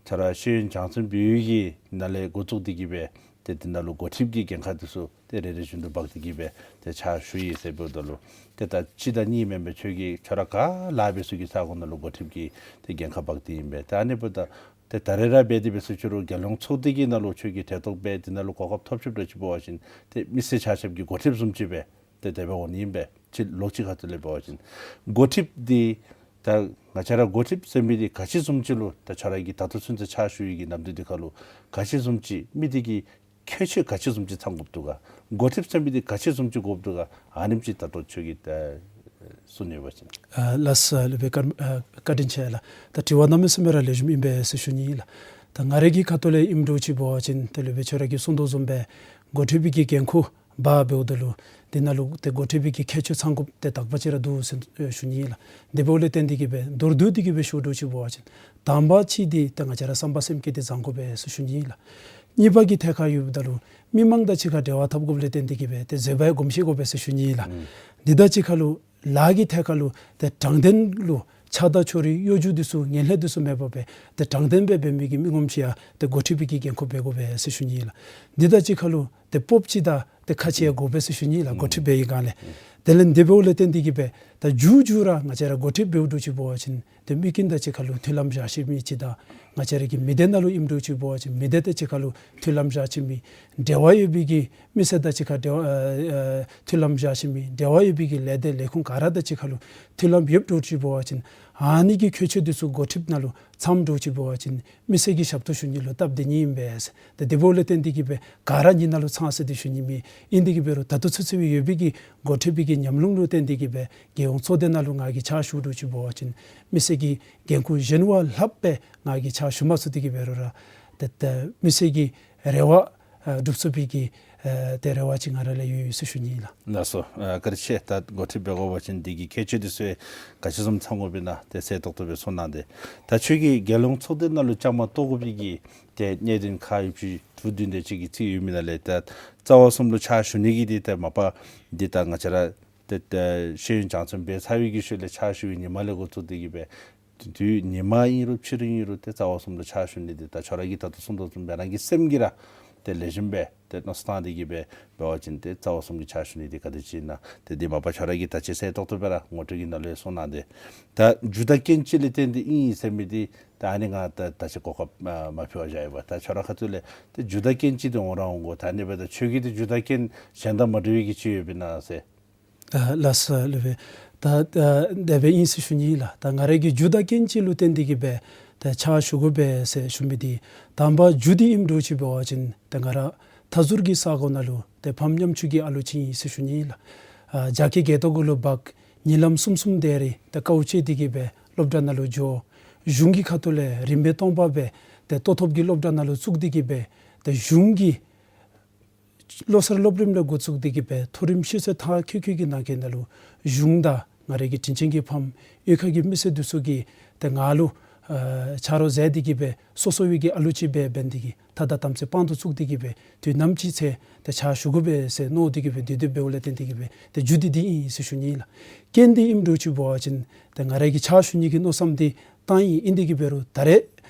ཁྱོད་ར་ཤེས་ཡོན་སྦྱང་བརྩོན་འབད་བའི་གི་ནང་ལས་འགོ་བཙུགས་ཏེ་གི་སྦེ་ཏེ་འདི་ནང་ལུ་འགོ་ཁྲིདཔ་གི་འགན་ཁག་འདི་ཚུ་ཏེ་རེ་རེ་བཞིན་དུ་འབག་སྟེ་གི་སྦེ་ཏེ་ཕྱག་ཞུ་ཡི་ཟེར་འབདཝ་ད་ལུ་ཏེ་ད་གཅིག་དང་གཉིས་མེན་པར་ཁྱོད་ཀྱིས་ཁྱོད་ར་ག་ལཱ་འབད་ས་གི་ས་གོ་ནང་ལུ་འགོ་ཁྲིདཔ་གི་ཏེ་འགན་ཁག་འབག་སྟེ་ཨིན་པས། ཏེ་ཨ་ནི་འབདཝ་ད་ཏེ་ད་རེས་ར་འབད་དེ་འབད་ས་ཅིག་རུང་རྒྱལ་ཡོངས་ཚོགས་སྡེ་གི་ནང་ལུ་ཁྱོད་ཀྱིས་གྲལ་གཏོགས་འབད་དེ་ནང་ལུ་གོ་སྐབས་ཐོབ་ཚུགསཔ་འདྲཝ་ཅིག་འབད་བ་ཅིན་ཏེ་མི་སེར་ཆ་ཁྱབ་ཀྱི་འགོ་ཁྲིདཔ་བཟུམ་ཅིག་སྦེ་ཏེ་དེ་སྦེ་འོང་ནི་ཨིན་པས། ཅིག་ལོགས་ཅིག་ཁ་ཐུག་ལས་འབད་བ་ཅིན་འགོ་ཁྲིདཔ་འདི་ད་ང་བཅས་ར་འགོ་ཁྲིདཔ་ཟེར་མི་འདི་ག་ཅི་བཟུམ་ཅིག་ལུ་ད་ཁྱོད་ར་གིས་ད་ལྟོ་ཚུན་ཚོད་ཕྱག་ཞུ་བའི་གི་ནམ་དུས་འདི་ཁར་ལུ་ག་ཅི་བཟུམ་ཅིག་མི་འདི་གི་ཁྱད་ཆོས་ག་ཅི་བཟུམ་ཅིག་ཚང་དགོཔ་འདུག་ག། འགོ་ཁྲིདཔ་ཟེར་མི་འདི་ག་ཅི་བཟུམ་ཅིག་དགོཔ་འདུག་ག། ཨ་ནེམ་ཅིག་ད་ལྟོ་ཁྱོད་ཀྱིས་ད་གསུང་ནི་ཡོད་པ་ཅིན། ཨ་ལགས་སོ། ལགས་སྦེ་བཀའ་ཨ་བཀའ་དྲིན་ཆེ་ལགས། ད་དྲི་བ་གནམ་མེད་ས་མེད་ར་ལེགས་ཤོམ་ཨིན་པས་ཟེར་ཞུ་ནི་ཨིན་ལགས། ད་ང་རའི་གི་ཁ་ཐུག་ལས་ཨིནམ་འདྲཝ་ཅིག་འབད་བ་ཅིན་ཏེ་ལགས་སྦེ་ཁྱོད་ར་གིས་གསུང་དོ་བཟུམ་སྦེ་འགོ་ཁྲིདཔ་གི་འགན་ཁུར་འབག་འབདཝ་ད་ལུ་འདི་ནང་ལུ་ཏེ་འགོ་ཁྲིདཔ་གི་ཁྱད་ཆོས་ཚང་དགོཔ་འདི་དག་པ་ཅིག་ར་འདུག་ཟེར་ཨེ་ཞུ་ནི་ཨིན་ལགས། དེ་འབདཝ་ལས་བརྟེན་ཏེ་གི་སྦེ་མདོར་བསྡུས་ཏེ་གི་སྦེ་ཞུ་འདྲཝ་ཅིག་འབད་བ་ཅིན་དང་པ་གཅིག་འདི་ཏེ་ང་བཅས་ར་བསམ་པ་སེམས་བསྐྱེད་འདི་བཟང་དགོ་པས་ཟེར་ཞུ་ནི་ཨིན་ལགས། གཉིས་པ་གི་ཐད་ཁར་ཡོདཔ་ད་ལུ་མི་མང་དང་གཅིག་ཁར་འབྲེལ་བ་འཐབ་དགོཔ་ལས་བརྟེན་ཏེ་གི་སྦེ་ཏེ་བཟོད་པ་ཡང་སྒོམ་ཤེས་དགོ་པས་ཟེར་ཞུ་ནི་ཨིན་ལགས། ཨུམ། འདི་དང་གཅིག་ཁར་ལུ་ལཱ་གི་ཐད་ཁར་ལུ་ཏེ་དྲང་བདེན་ལུ་ཆགས་སྡང་ཕྱོགས་རིས་གཡོ་སྒྱུ་འདི་ཚུ་ངན་ལྷད་འདི་ཚུ་མེད་པར་སྦེ་ཏེ་དྲང་བདེན་སྦེ་འབད་མི་གི་མི་ངོམ་ཅིག་ཡང་ཏེ་འགོ་ཁྲིདཔ་གི་འགན་ཁུར་འབད་དགོ་པས་ཟེར་ཞུ་ནི་ཨིན་ལགས། འདི་དང་གཅིག་ཁར་ལུ་ཏེ་སྤོབས་ཅིག་དང་ཏེ་ཁ་ཆེ་ཡང་དགོ་པས་ཟེར་ཞུ་ནི་ཨིན་ལགས། འགོ་ཁྲིདཔ་འབད་བའི་སྒང་ལས། དེ་ལས་དེ་འབདཝ་ལས་བརྟེན་ཏེ་གི་སྦེ་ད་མཇུག་མཇུག་ར་ང་བཅས་ར་འགོ་ཁྲིདཔ་འབདཝ་འདྲཝ་ཅིག་འབད་བ་ཅིན་ཏེ་མི་ཀུན་དང་གཅིག་ཁར་ལུ་མཐུན་ལམ་བཞག་ཤེས་མི་ཅིག་དང་ང་བཅས་ར་གི་མི་སྡེ་ནང་ལུ་ཨིནམ་འདྲཝ་ཅིག་འབད་བ་ཅིན་མི་སྡེ་དང་གཅིག་ཁར་ལུ་མཐུན་ལམ་བཞག་ཤེས་མི། འབྲེལ་བ་ཡོད་པའི་གི་མི་སེར་དང་གཅིག་ཁར་འབྲེལ་བ་ཨ་ཨ་མཐུན་ལམ་བཞག་ཤེས་མི། འབྲེལ་བ་ཡོད་པའི་གི་ལས་སྡེ་ལས་ཁུངས་ག་ར་དང་གཅིག་ཁར་ལུ་མཐུན་ལམ་ཡོདཔ་འདྲཝ་ཅིག་འབད་བ་ཅིན་ཨ་ནི་གི་ཁྱད་ཆོས་འདི་ཚུ་འགོ་ཁྲིདཔ་ནང་ལུ་ཚངམ་འདྲཝ་ཅིག་འབད་བ་ཅིན་མི་སེར་གྱི་ཞབས་ཏོག་ཞུ་ནི་ལུ་སྟབས་བདེ་ནི་ཨིན་པས། ཏེ་དེ་འབདཝ་ལས་བརྟེན་ཏེ་གི་སྦེ་ག་ར་གཉིས་ནང་ལུ་ཚང་ཟེར་ཏེ་ཞུ་ནི་མེད། ཨིན་ཏེ་གི་འབད་རུང་ད་ལྟོ་ཚུན་ཚོད་སྦེ་ཡོད་པའི་གི་འགོ་ཁྲིདཔ་གི་ཉམས་མྱོང་ལུ་བརྟེན་ཏེ་གི་སྦེ་རྒྱལ་ཡོངས་ཚོགས་སྡེ་ནང་ལུ་ང་གིས་ཕྱག་ཞུ་འདྲཝ་ཅིག་འབད་བ་ཅིན་མི་སེར་གྱི་འགན་ཁུར་གཞན་བ་ལྷགཔ་སྦེ་ང་གིས་ཕྱག་ཞུ་མ་ཚུགས་ཏེ་གི་འབད་རུང་ར་ཏེ་ཏེ་མི་སེར་གྱི་རེ་བ་ཨ་སྒྲུབ་ཚུགས་པའི་གི་ཨ་ཏེ་རེ་བ་ཅིག་ང་ར་ལུ་ཡོད་ཡོད་ཟེར་ཞུ་ནི་ཨིན་ལགས། ལགས་སོ། ཨ་བཀའ་དྲིན་ཆེ། ད་འགོ་ཁྲིདཔ་འབད་དགོ་པ་ཅིན་འདི་གི་ཁྱད་ཆོས་འདི་ཚུ་ག་ཅི་བཟུམ་ཚང་དགོཔ་ཨིན་ན་ཏེ་གསལ་ཏོག་ཏོ་སྦེ་གསུངས་གནང་སྟེ། ད་ཁྱོད་ཀྱིས་རྒྱལ་ཡོངས་ཚོགས་སྡེ་ནང་ལུ་བཅའ་མར་གཏོགས་དགོ་པའི་གི་ཏེ་གནད་དོན་ཁག་ཡོདཔ་ཅིག་དྲུག་བདུན་དེ་ཅིག་གི་རྩིས་ཡོད་མི་ནང་ལས་ད་རྩ་བ་གསུམ་ལུ་ཕྱག་ཞུ་ནི་གི་འདི་ད་མ་པ་འདི་ད་ང་བཅས་ར་ཏེ་ཏེ་ཤེས་ཡོན་སྦྱང་བརྩོན་འབད་ཚར་བའི་གི་ཤུལ་ལས་ཕྱག་ཞུ་བའི་ཉིནམ་ལས་འགོ་བཙུགས་ཏེ་གི་སྦེ་དུས་ཉིནམ་ཨིན་རུང་ཕྱི་རུ་ཨིན་རུང་ཏེ་རྩ་བ་གསུམ་ལུ་ཕྱག་ཞུ་ནི་འདི་ད་ཁྱོད་ར་གིས་ད་ལྟོ་གསུངས་དོ་བཟུམ་སྦེ་རང་གི་སེམས་ཀྱིས་ར་ཏེ་ལེགས་ཤོམ་སྦེ་ཏེ་མནོ་བསམ་བཏང་སྟེ་གི་སྦེ་འབད་བ་ཅིན་ཏེ་རྩ་བ་གསུམ་གྱི་ཕྱག་ཞུ་ནི་འདི་ག་དེ་ཅིག་ཨིན་ན་ཏེ་འདི་མ་པ་ཁྱོད་ར་གིས་ད་ཅི་གསལ་ཏོག་ཏོ་སྦེ་ར་ངོ་སྤྲོད་ཀྱི་ནང་ལུ་ཡང་གསུངས་གནང་སྟེ། ད་རྒྱུ་དང་རྐྱེན་ཅིག་ལས་བརྟེན་ཏེ་ཨིན་ཟེར་མི་འདི་ད་ཨ་ནི་ང་ད་ད་ཅི་གོ་སྐབས་མ་མ་ཕུལ་བར་བཞག་ཡོད་པས། ད་ཁྱོད་ར་ཁ་ཐུག་ལས་ཏེ་རྒྱུ་དང་རྐྱེན་ཅིག་འདི་འོང་ར་འོང་དགོ། ད་ཨ་ནི་འབདཝ་ད་ཁྱོད་ཀྱི་ཏེ་རྒྱུ་དང་རྐྱེན་གཞན་དང་མ་འདྲ་བའི་གི་ཅིག་ཡོདཔ་ཨིན་ན་ཟེར། ཨ་ལགས་སོ་ལགས་སྦེ། ད་ཨ་དེ་སྦེ་ཨིན་ཟེར་ཞུ་ནི་ལགས། ད་ང་རའི་གི་རྒྱུ་དང་རྐྱེན་ཅིག་ལུ་བརྟེན་ཏེ་གི་སྦེ་ད་ཕྱག་ཞུ་དགོ་པས་ཟེར་ཞུ་མི་འདི་དང་པ་རྒྱུ་འདི་ཨིནམ་འདྲཝ་ཅིག་འབད་བ་ཅིན་ད་ང་ར་ད་ མཐའ་ཟུར་གྱི་ས་གོ་ནང་ལུ་ཏེ་ཕམ་ཉམ་ཆུང་གི་ཨ་ལུ་ཅིག་ཨིན་ཟེར་ཞུ་ནི་ལགས། ཨ་རྒྱ་སྐྱེད་རྒྱལ་ཏོ་གུ་ལུ་འབག། ཉིན་ལམ་གསུམ་གསུམ་དེ་རེ་ཏེ་དཀའཝ་སྤྱད་དེ་གི་སྦེ་སློབ་གྲྭ་ནང་ལུ་འགྱོ། གཞུང་གི་ཁ་ཐུག་ལས་རིམ་པ་སྟོང་པ་སྦེ་ཏེ་ལྟོ་ཐོབ་ཀྱི་སློབ་གྲྭ་ནང་ལུ་བཙུགས་ཏེ་གི་སྦེ་ཏེ་གཞུང་གི་བློ་གསར་སློབ་རིམ་ལས་འགོ་བཙུགས་ཏེ་གི་སྦེ་མཐོ་རིམ་ཤེས་ཚད་མཐར་འཁྱོལ་འཁྱོལ་གྱི་ནང་འཁོད་ནང་ལུ་གཞུང་དང་ང་རའི་གི་དྲིན་ཅན་གྱི་ཕམ་གཡུས་ཁ་གི་མི་སེར་འདི་ཚུ་གིས་ཏེ་ང་ལུ་ཨ་ཆ་རོགས་མཛད་དེ་གི་སྦེ་སོ་སོ་བའི་གི་ཨ་ལུ་ཅིག་སྦེ་འབད་དེ་གི་ཐ་དང་དམ་ཚིག་དཔང་དུ་བཙུགས་ཏེ་གི་སྦེ་དུས་ནམ་ཅིག་ཚེ་ཏེ་ཕྱག་ཞུ་དགོ་པས་ཟེར་མནོ་སྟེ་གི་སྦེ་དེ་དེ་འབདཝ་ལས་བརྟེན་ཏེ་གི་སྦེ་ཏེ་རྒྱུ་འདི་འདི་ཨིན་ཟེར་ཞུ་ནི་ལགས། རྐྱེན་འདི་ཨིནམ་འདྲཝ་ཅིག་འབད་བ་ཅིན་ཏེ་ང་རའི་གི་ཕྱག་ཞུ་ནི་གི་མནོ་བསམ་འདི་བཏང་ཡི། ཨིན་ཏེ་གི་འབད་རུང་ད་རེས་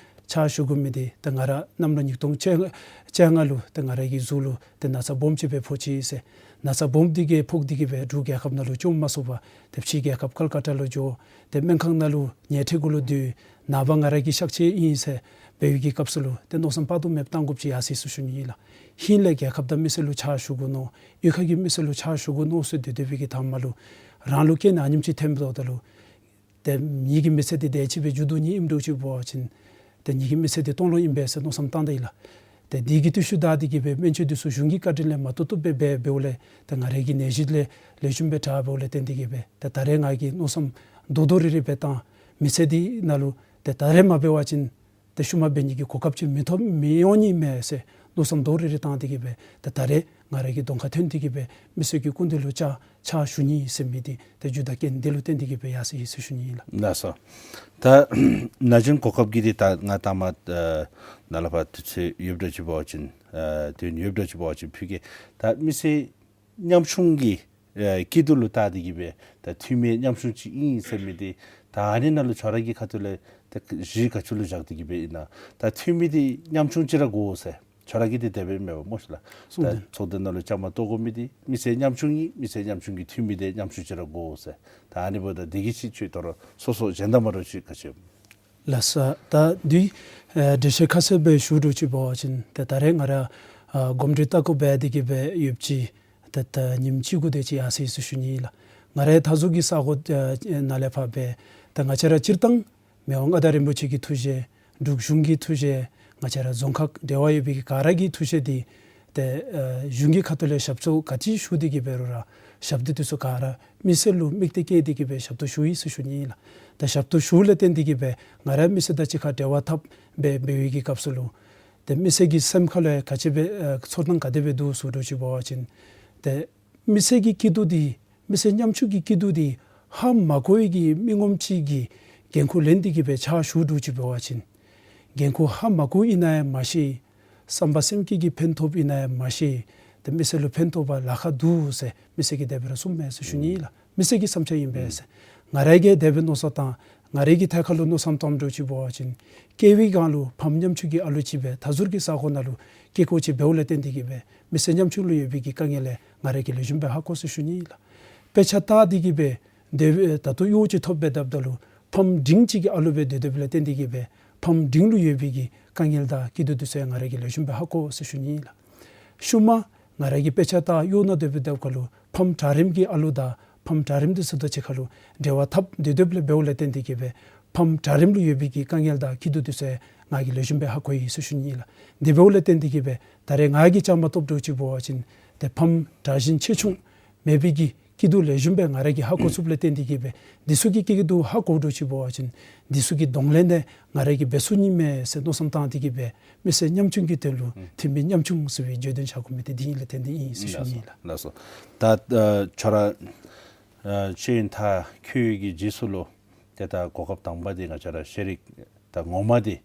ཕྱག་ཞུ་དགོ་མི་འདི་ཏེ་ང་ར་གནམ་ལོ་ཉིས་སྟོང་བཅོ་ལྔ་ལུ་ཏེ་ང་རའི་གི་གཟུགས་ལུ་ཏེ་ན་ཚ་སྦོམ་ཅིག་སྦེ་ཕོག་ཅི་ཟེར། ན་ཚ་སྦོམ་འདི་གིས་ཕོག་སྟེ་གི་སྦེ་འབྲུག་རྒྱལ་ཁབ་ནང་ལུ་བཅོ་མ་ཚུགས་པར་ཏེ་ཕྱི་རྒྱལ་ཁབ་ཀལ་ཀ་ཏ་ལུ་འགྱོ། ཏེ་སྨན་ཁང་ནང་ལུ་ཉལ་ཁྲི་གུ་ལུ་སྡོད། ནངས་པ་ང་ར་གི་གཤགས་ཆས་ཨིན་ཟེར་འབད་བའི་གི་སྐབས་སུ་ལུ་ཏེ་མནོ་བསམ་དཔག་ཏུ་མེདཔ་བཏང་དགོཔ་ཅིག་ཡར་སོ་ཡི་ཟེར་ཞུ་ནི་ཨིན་ལགས། ཧིང་ལས་རྒྱལ་ཁབ་དང་མི་སེར་ལུ་ཕྱག་ཞུ་དགོ་མནོ། གཡུས་ཁ་གི་མི་སེར་ལུ་ཕྱག་ཞུ་དགོ་མནོ་ཟེར་སྡོད་སྡོད་པའི་གི་མཐའ་མ་ལུ་རང་ལུ་རྐྱེན་ཨ་ནེམ་ཅིག་ཐོནམ་ད་ལུ་ཏེ་ངེ་གི་མི་ཚེ་འདི་དེ་ཅིག་སྦེ་མཇུག་བསྡུ་ནི་ཨིནམ་འདྲཝ་ཅིག་འབད་བ་ཅིན་ཏེ་ངེ་གི་མི་ཚེ་འདི་སྟོང་ལོག་ཨིན་པས་ཟེར་མནོ་བསམ་བཏང་ད་ཡི་ལགས། ཏེ་དེ་གི་དུས་ཚོད་བདའ་སྟེ་གི་སྦེ་སྨན་བཅོས་འདི་ཚུ་གཞུང་གི་བཀའ་དྲིན་ལས་མ་ཏོག་ཏོ་སྦེ་འབད་འབདཝ་ལས་ཏེ་ང་རའི་གི་ནད་གཞི་ལས་ལེགས་ཤོམ་སྦེ་དྲག་འབདཝ་ལས་བརྟེན་ཏེ་གི་སྦེ་ཏེ་ད་རེས་ང་གིས་མནོ་བསམ་རྡོག་རྡོག་རིལ་རིལ་སྦེ་བཏང་། མི་ཚེ་འདི་ནང་ལུ་ཏེ་ད་རེས་མ་འབད་བ་ཅིན་ཏེ་ཤུལ་མ་འབད་ནི་གི་གོ་སྐབས་ཅིག་མི་ཐོབ་མི་འོང་ནི་མས་ཟེར་མནོ་བསམ་རྡོག་རིལ་རིལ་བཏང་སྟེ་གི་སྦེ་ཏེ་ད་རེས་ང་རའི་གི་གདོང་ཁར་ཐོན་ཏེ་གི་སྦེ་མི་སེར་གྱི་སྐུ་མདུན་ལུ་ཕྱག་ཕྱག་ཞུ་ནི་ཟེར་མི་འདི་ཏེ་རྒྱུ་དང་རྐྱེན་འདི་ལུ་བརྟེན་ཏེ་གི་སྦེ་ཡར་སོ་ཡི་ཟེར་ཞུ་ནི་ཨིན་ལགས། ལགས་སོ། ད་ན་གཞོན་གོ་སྐབས་ཀྱི་འདི་ད་ང་ད་མ་ཨ་ནཱ་ལས་ཕར་དུས་ཚོད་ཡོདཔ་འདྲཝ་ཅིག་འབད་བ་ཅིན་ཨ་དུས་ཡུན་ཡོདཔ་འདྲཝ་ཅིག་འབད་བ་ཅིན་ཕུལ་གེ། ད་མི་སེར་ཉམ་ཆུང་གི་ཨ་སྐྱིད་སྡུག་ལུ་བལྟ་སྟེ་གི་སྦེ་ད་འཐུས་མི་ཉམ་ཆུང་ཅིག་ཨིན་ཟེར་མི་འདི་ད་ཨ་ནི་ནང་ལུ་ཁྱོད་ར་གི་ཁ་ཐུག་ལས་ད་གཞི་ག་ཅི་ལུ་བཞག་སྟེ་གི་སྦེ་ཨིན་ན། ད་འཐུས་མི་འདི་ཉམ་ཆུང་ཅིག་ར་དགོ་ཟེར་ཁྱོད་ར་གིས་འདི་དེ་སྦེ་མེན་པ་སྨོ་ཤིག་ལགས། གསུངས་ད་ཏེ། ཚོགས་སྡེ་ནང་ལུ་བཅའ་མར་གཏོགས་དགོ་མི་འདི་མི་སེར་ཉམ་ཆུང་ཨིན། མི་སེར་ཉམ་ཆུང་གི་འཐུས་མི་འདི་ཉམ་ཆུང་ཅིག་ར་དགོ་ཟེར། ད་ཨ་ནི་འབདཝ་ད་འདི་གི་ཅིག་ཁྱོད་དོ་རུང་སོ་སོ་གཞན་དང་མ་འདྲཝ་ཅིག་ག་ཅི། ལགས་སོ། ད་འདི་ཨ་འགྲེལ་བཤད་ཁ་གསལ་སྦེ་ཞུ་འདྲཝ་ཅིག་འབད་བ་ཅིན་ཏེ་ད་རེས་ང་ར་ཨ་གོམས་འདྲིས་ལྟ་སྐོར་འབད་དེ་གི་སྦེ་ཡོདཔ་ཅིག་ཏེ་ད་ཉིནམ་གཅིག་གུ་དེ་ཅིག་ཡར་སོ་ཡི་ཟེར་ཞུ་ནི་ཨིན་ལགས། ང་རའི་མཐའ་ཟུར་གྱི་ས་གོ་ཨ་ནཱ་ལས་ཕར་སྦེ་ད་ང་བཅས་ར་སྤྱིར་བཏང་མི་དབང་མངའ་བདག་རིན་པོ་ཆེ་གི་ཐུགས་བཞེད་འབྲུག་གཞུང་གི་ཐུགས་བཞེད་ང་བཅས་ར་རྫོང་ཁག་འབྲེལ་བ་ཡོད་པའི་ག་ར་གི་ཐུགས་བཞེད་འདི་ཏེ་ཨ་གཞུང་གི་ཁ་ཐུག་ལས་ཞབས་ཏོག་ག་ཅི་ཞུ་སྟེ་གི་འབད་རུང་ར་ཞབས་ཏོག་འདི་ཚུ་ག་ར་མི་སེར་ལུ་དམིགས་གཏད་བསྐྱེད་དེ་གི་སྦེ་ཞབས་ཏོག་ཞུ་ཡི་ཟེར་ཞུ་ནི་ཨིན་ལགས། ད་ཞབས་ཏོག་ཞུཝ་ལས་བརྟེན་ཏེ་གི་སྦེ་ང་ར་མི་སེར་དང་གཅིག་ཁར་འབྲེལ་བ་འཐབ་སྦེ་འབད་བའི་གི་སྐབས་སུ་ལུ་ཏེ་མི་སེར་གྱི་སེམས་ཁ་ལུ་ག་ཅི་སྦེ་ཨ་ཚོར་སྣང་ག་དེ་སྦེ་འདུག་ཟེར་འདྲཝ་ཅིག་འབད་བ་ཅིན་ཏེ་མི་སེར་གྱི་སྐྱིད་སྡུག་འདི་མི་སེར་ཉམ་ཆུང་གི་སྐྱིད་སྡུག་འདི་ཧ་མ་གོ་བའི་གི་མི་ངོམ་ཅིག་གིས་འགན་ཁུར་ལེན་ཏེ་གི་སྦེ་ཕྱག་ཞུ་འདྲཝ་ཅིག་འབད་བ་ཅིན་འགན་ཁུར་ཧ་མ་གོཝ་ཨིན་ན་ཡང་མ་ཤེས། བསམ་པ་སེམས་བསྐྱེད་ཀྱིས་ཕན་ཐོགས་ཨིན་ན་ཡང་མ་ཤེས། ཏེ་མི་སེར་ལུ་ཕན་ཐོགས་པར་ལཱ་ཁག་འདུག་ཟེར་མི་སེར་གྱིས་དེ་སྦེ་ར་གསུངམ་མས་ཟེར་ཞུ་ནི་ཨིན་ལགས། མི་སེར་གྱི་བསམ་འཆར་ཨིན་པས་ཟེར། ང་ར་གིས་དེ་སྦེ་མནོ་བསམ་བཏང་། ང་རའི་གི་ཐད་ཁར་ལུ་མནོ་བསམ་བཏངམ་འདྲཝ་ཅིག་འབད་བ་ཅིན་སྐྱེ་བའི་སྒང་ལུ་ཕམ་ཉམ་ཆུང་གི་ཨ་ལུ་ཅིག་སྦེ་མཐའ་ཟུར་གྱི་ས་གོ་ནང་ལུ་སྐྱེ་སྐྱེཝ་ཅིག་འབདཝ་ལས་བརྟེན་ཏེ་གི་སྦེ་མི་སེར་ཉམ་ཆུང་ལུ་ཡོད་པའི་གི་དཀའ་ངལ་ལས་ང་ར་གིས་ལེགས་ཤོམ་སྦེ་ཧ་གོ་ཟེར་ཞུ་ནི་ཨིན་ལགས། དཔེ་ཆ་ལྟ་སྟེ་གི་སྦེ་དེ་སྦེ་ད་ལྟོ་གཡོག་ཅིག་ཐོབ་སྦེ་སྡོདཔ་ད་ལུ་ཕམ་འབྲིང་ཅིག་གི་ཨ་ལུ་སྦེ་སྡོད་སྡོདཔ་ལས་བརྟེན་ཏེ་གི་སྦེ་ཕམ་འབྲིང་ལུ་ཡོད་པའི་གི་དཀའ་ངལ་དང་སྐྱིད་སྡུག་འདི་ཚུ་ཡང་ང་ར་གིས་ལེགས་ཤོམ་སྦེ་ཧ་གོ་ཟེར་ཞུ་ནི་ཨིན་ལགས། ཤུལ་མ་ང་ར་གིས་དཔེ་ཆ་ལྟ་གཡོག་ནང་སྡོད་སྦེ་སྡོདཔ་ཁར་ལུ་ཕམ་གྲལ་རིམ་གྱི་ཨ་ལུ་དང་ཕམ་གྲལ་རིམ་འདི་ཚུ་དང་གཅིག་ཁར་ལུ་འབྲེལ་བ་འཐབ་སྡོད་སྡོདཔ་ལས་འབདཝ་ལས་བརྟེན་ཏེ་གི་སྦེ་ཕམ་གྲལ་རིམ་ལུ་ཡོད་པའི་གི་དཀའ་ངལ་དང་སྐྱིད་སྡུག་འདི་ཚུ་ཡང་ང་གིས་ལེགས་ཤོམ་སྦེ་ཧ་གོ་ཡི་ཟེར་ཞུ་ནི་ཨིན་ལགས། དེ་འབདཝ་ལས་བརྟེན་ཏེ་གི་སྦེ་ད་རེས་ང་གིས་བཅའ་མར་གཏོགསཔ་འདྲཝ་ཅིག་འབད་བ་ཅིན་ཏེ་ཕམ་དྲག་ཞན་ཆེ་ཆུང་མེད་པའི་གི་སྐྱིད་སྡུག་ལེགས་ཤོམ་སྦེ་ང་ར་གིས་ཧ་གོ་ཚུགསཔ་ལས་བརྟེན་ཏེ་གི་སྦེ་འདི་ཚུ་གི་སྐྱིད་སྡུག་ཧ་གོཝ་འདྲཝ་ཅིག་འབད་བ་ཅིན་འདི་ཚུ་གི་གདོང་ལེན་འདི་ང་ར་གིས་འབད་ཚུགས་ནི་མས་ཟེར་མནོ་བསམ་བཏང་སྟེ་གི་སྦེ་མི་སེར་ཉམ་ཆུང་གི་དོན་ལུ་ཨུམ་འཐུས་མི་ཉམ་ཆུང་ཟེར་བའི་བརྗོད་དོན་བཞག་དགོ་མི་འདི་འདི་ཨིན་ལས་བརྟེན་ཏེ་ཨིན་ཟེར་ཞུ་ནི་ཨིན་ལགས། ལགས་སོ། ད་ཨ་ཁྱོད་ར་ཨ་ཤེས་ཡོན་མཐར་འཁྱོལ་བའི་གི་རྗེས་སུ་ལུ་ཏེ་ད་གོ་སྐབས་དང་པ་འདི་ང་བཅས་ར་ཤེས་རིག་ད་ངོ་མ་འདི་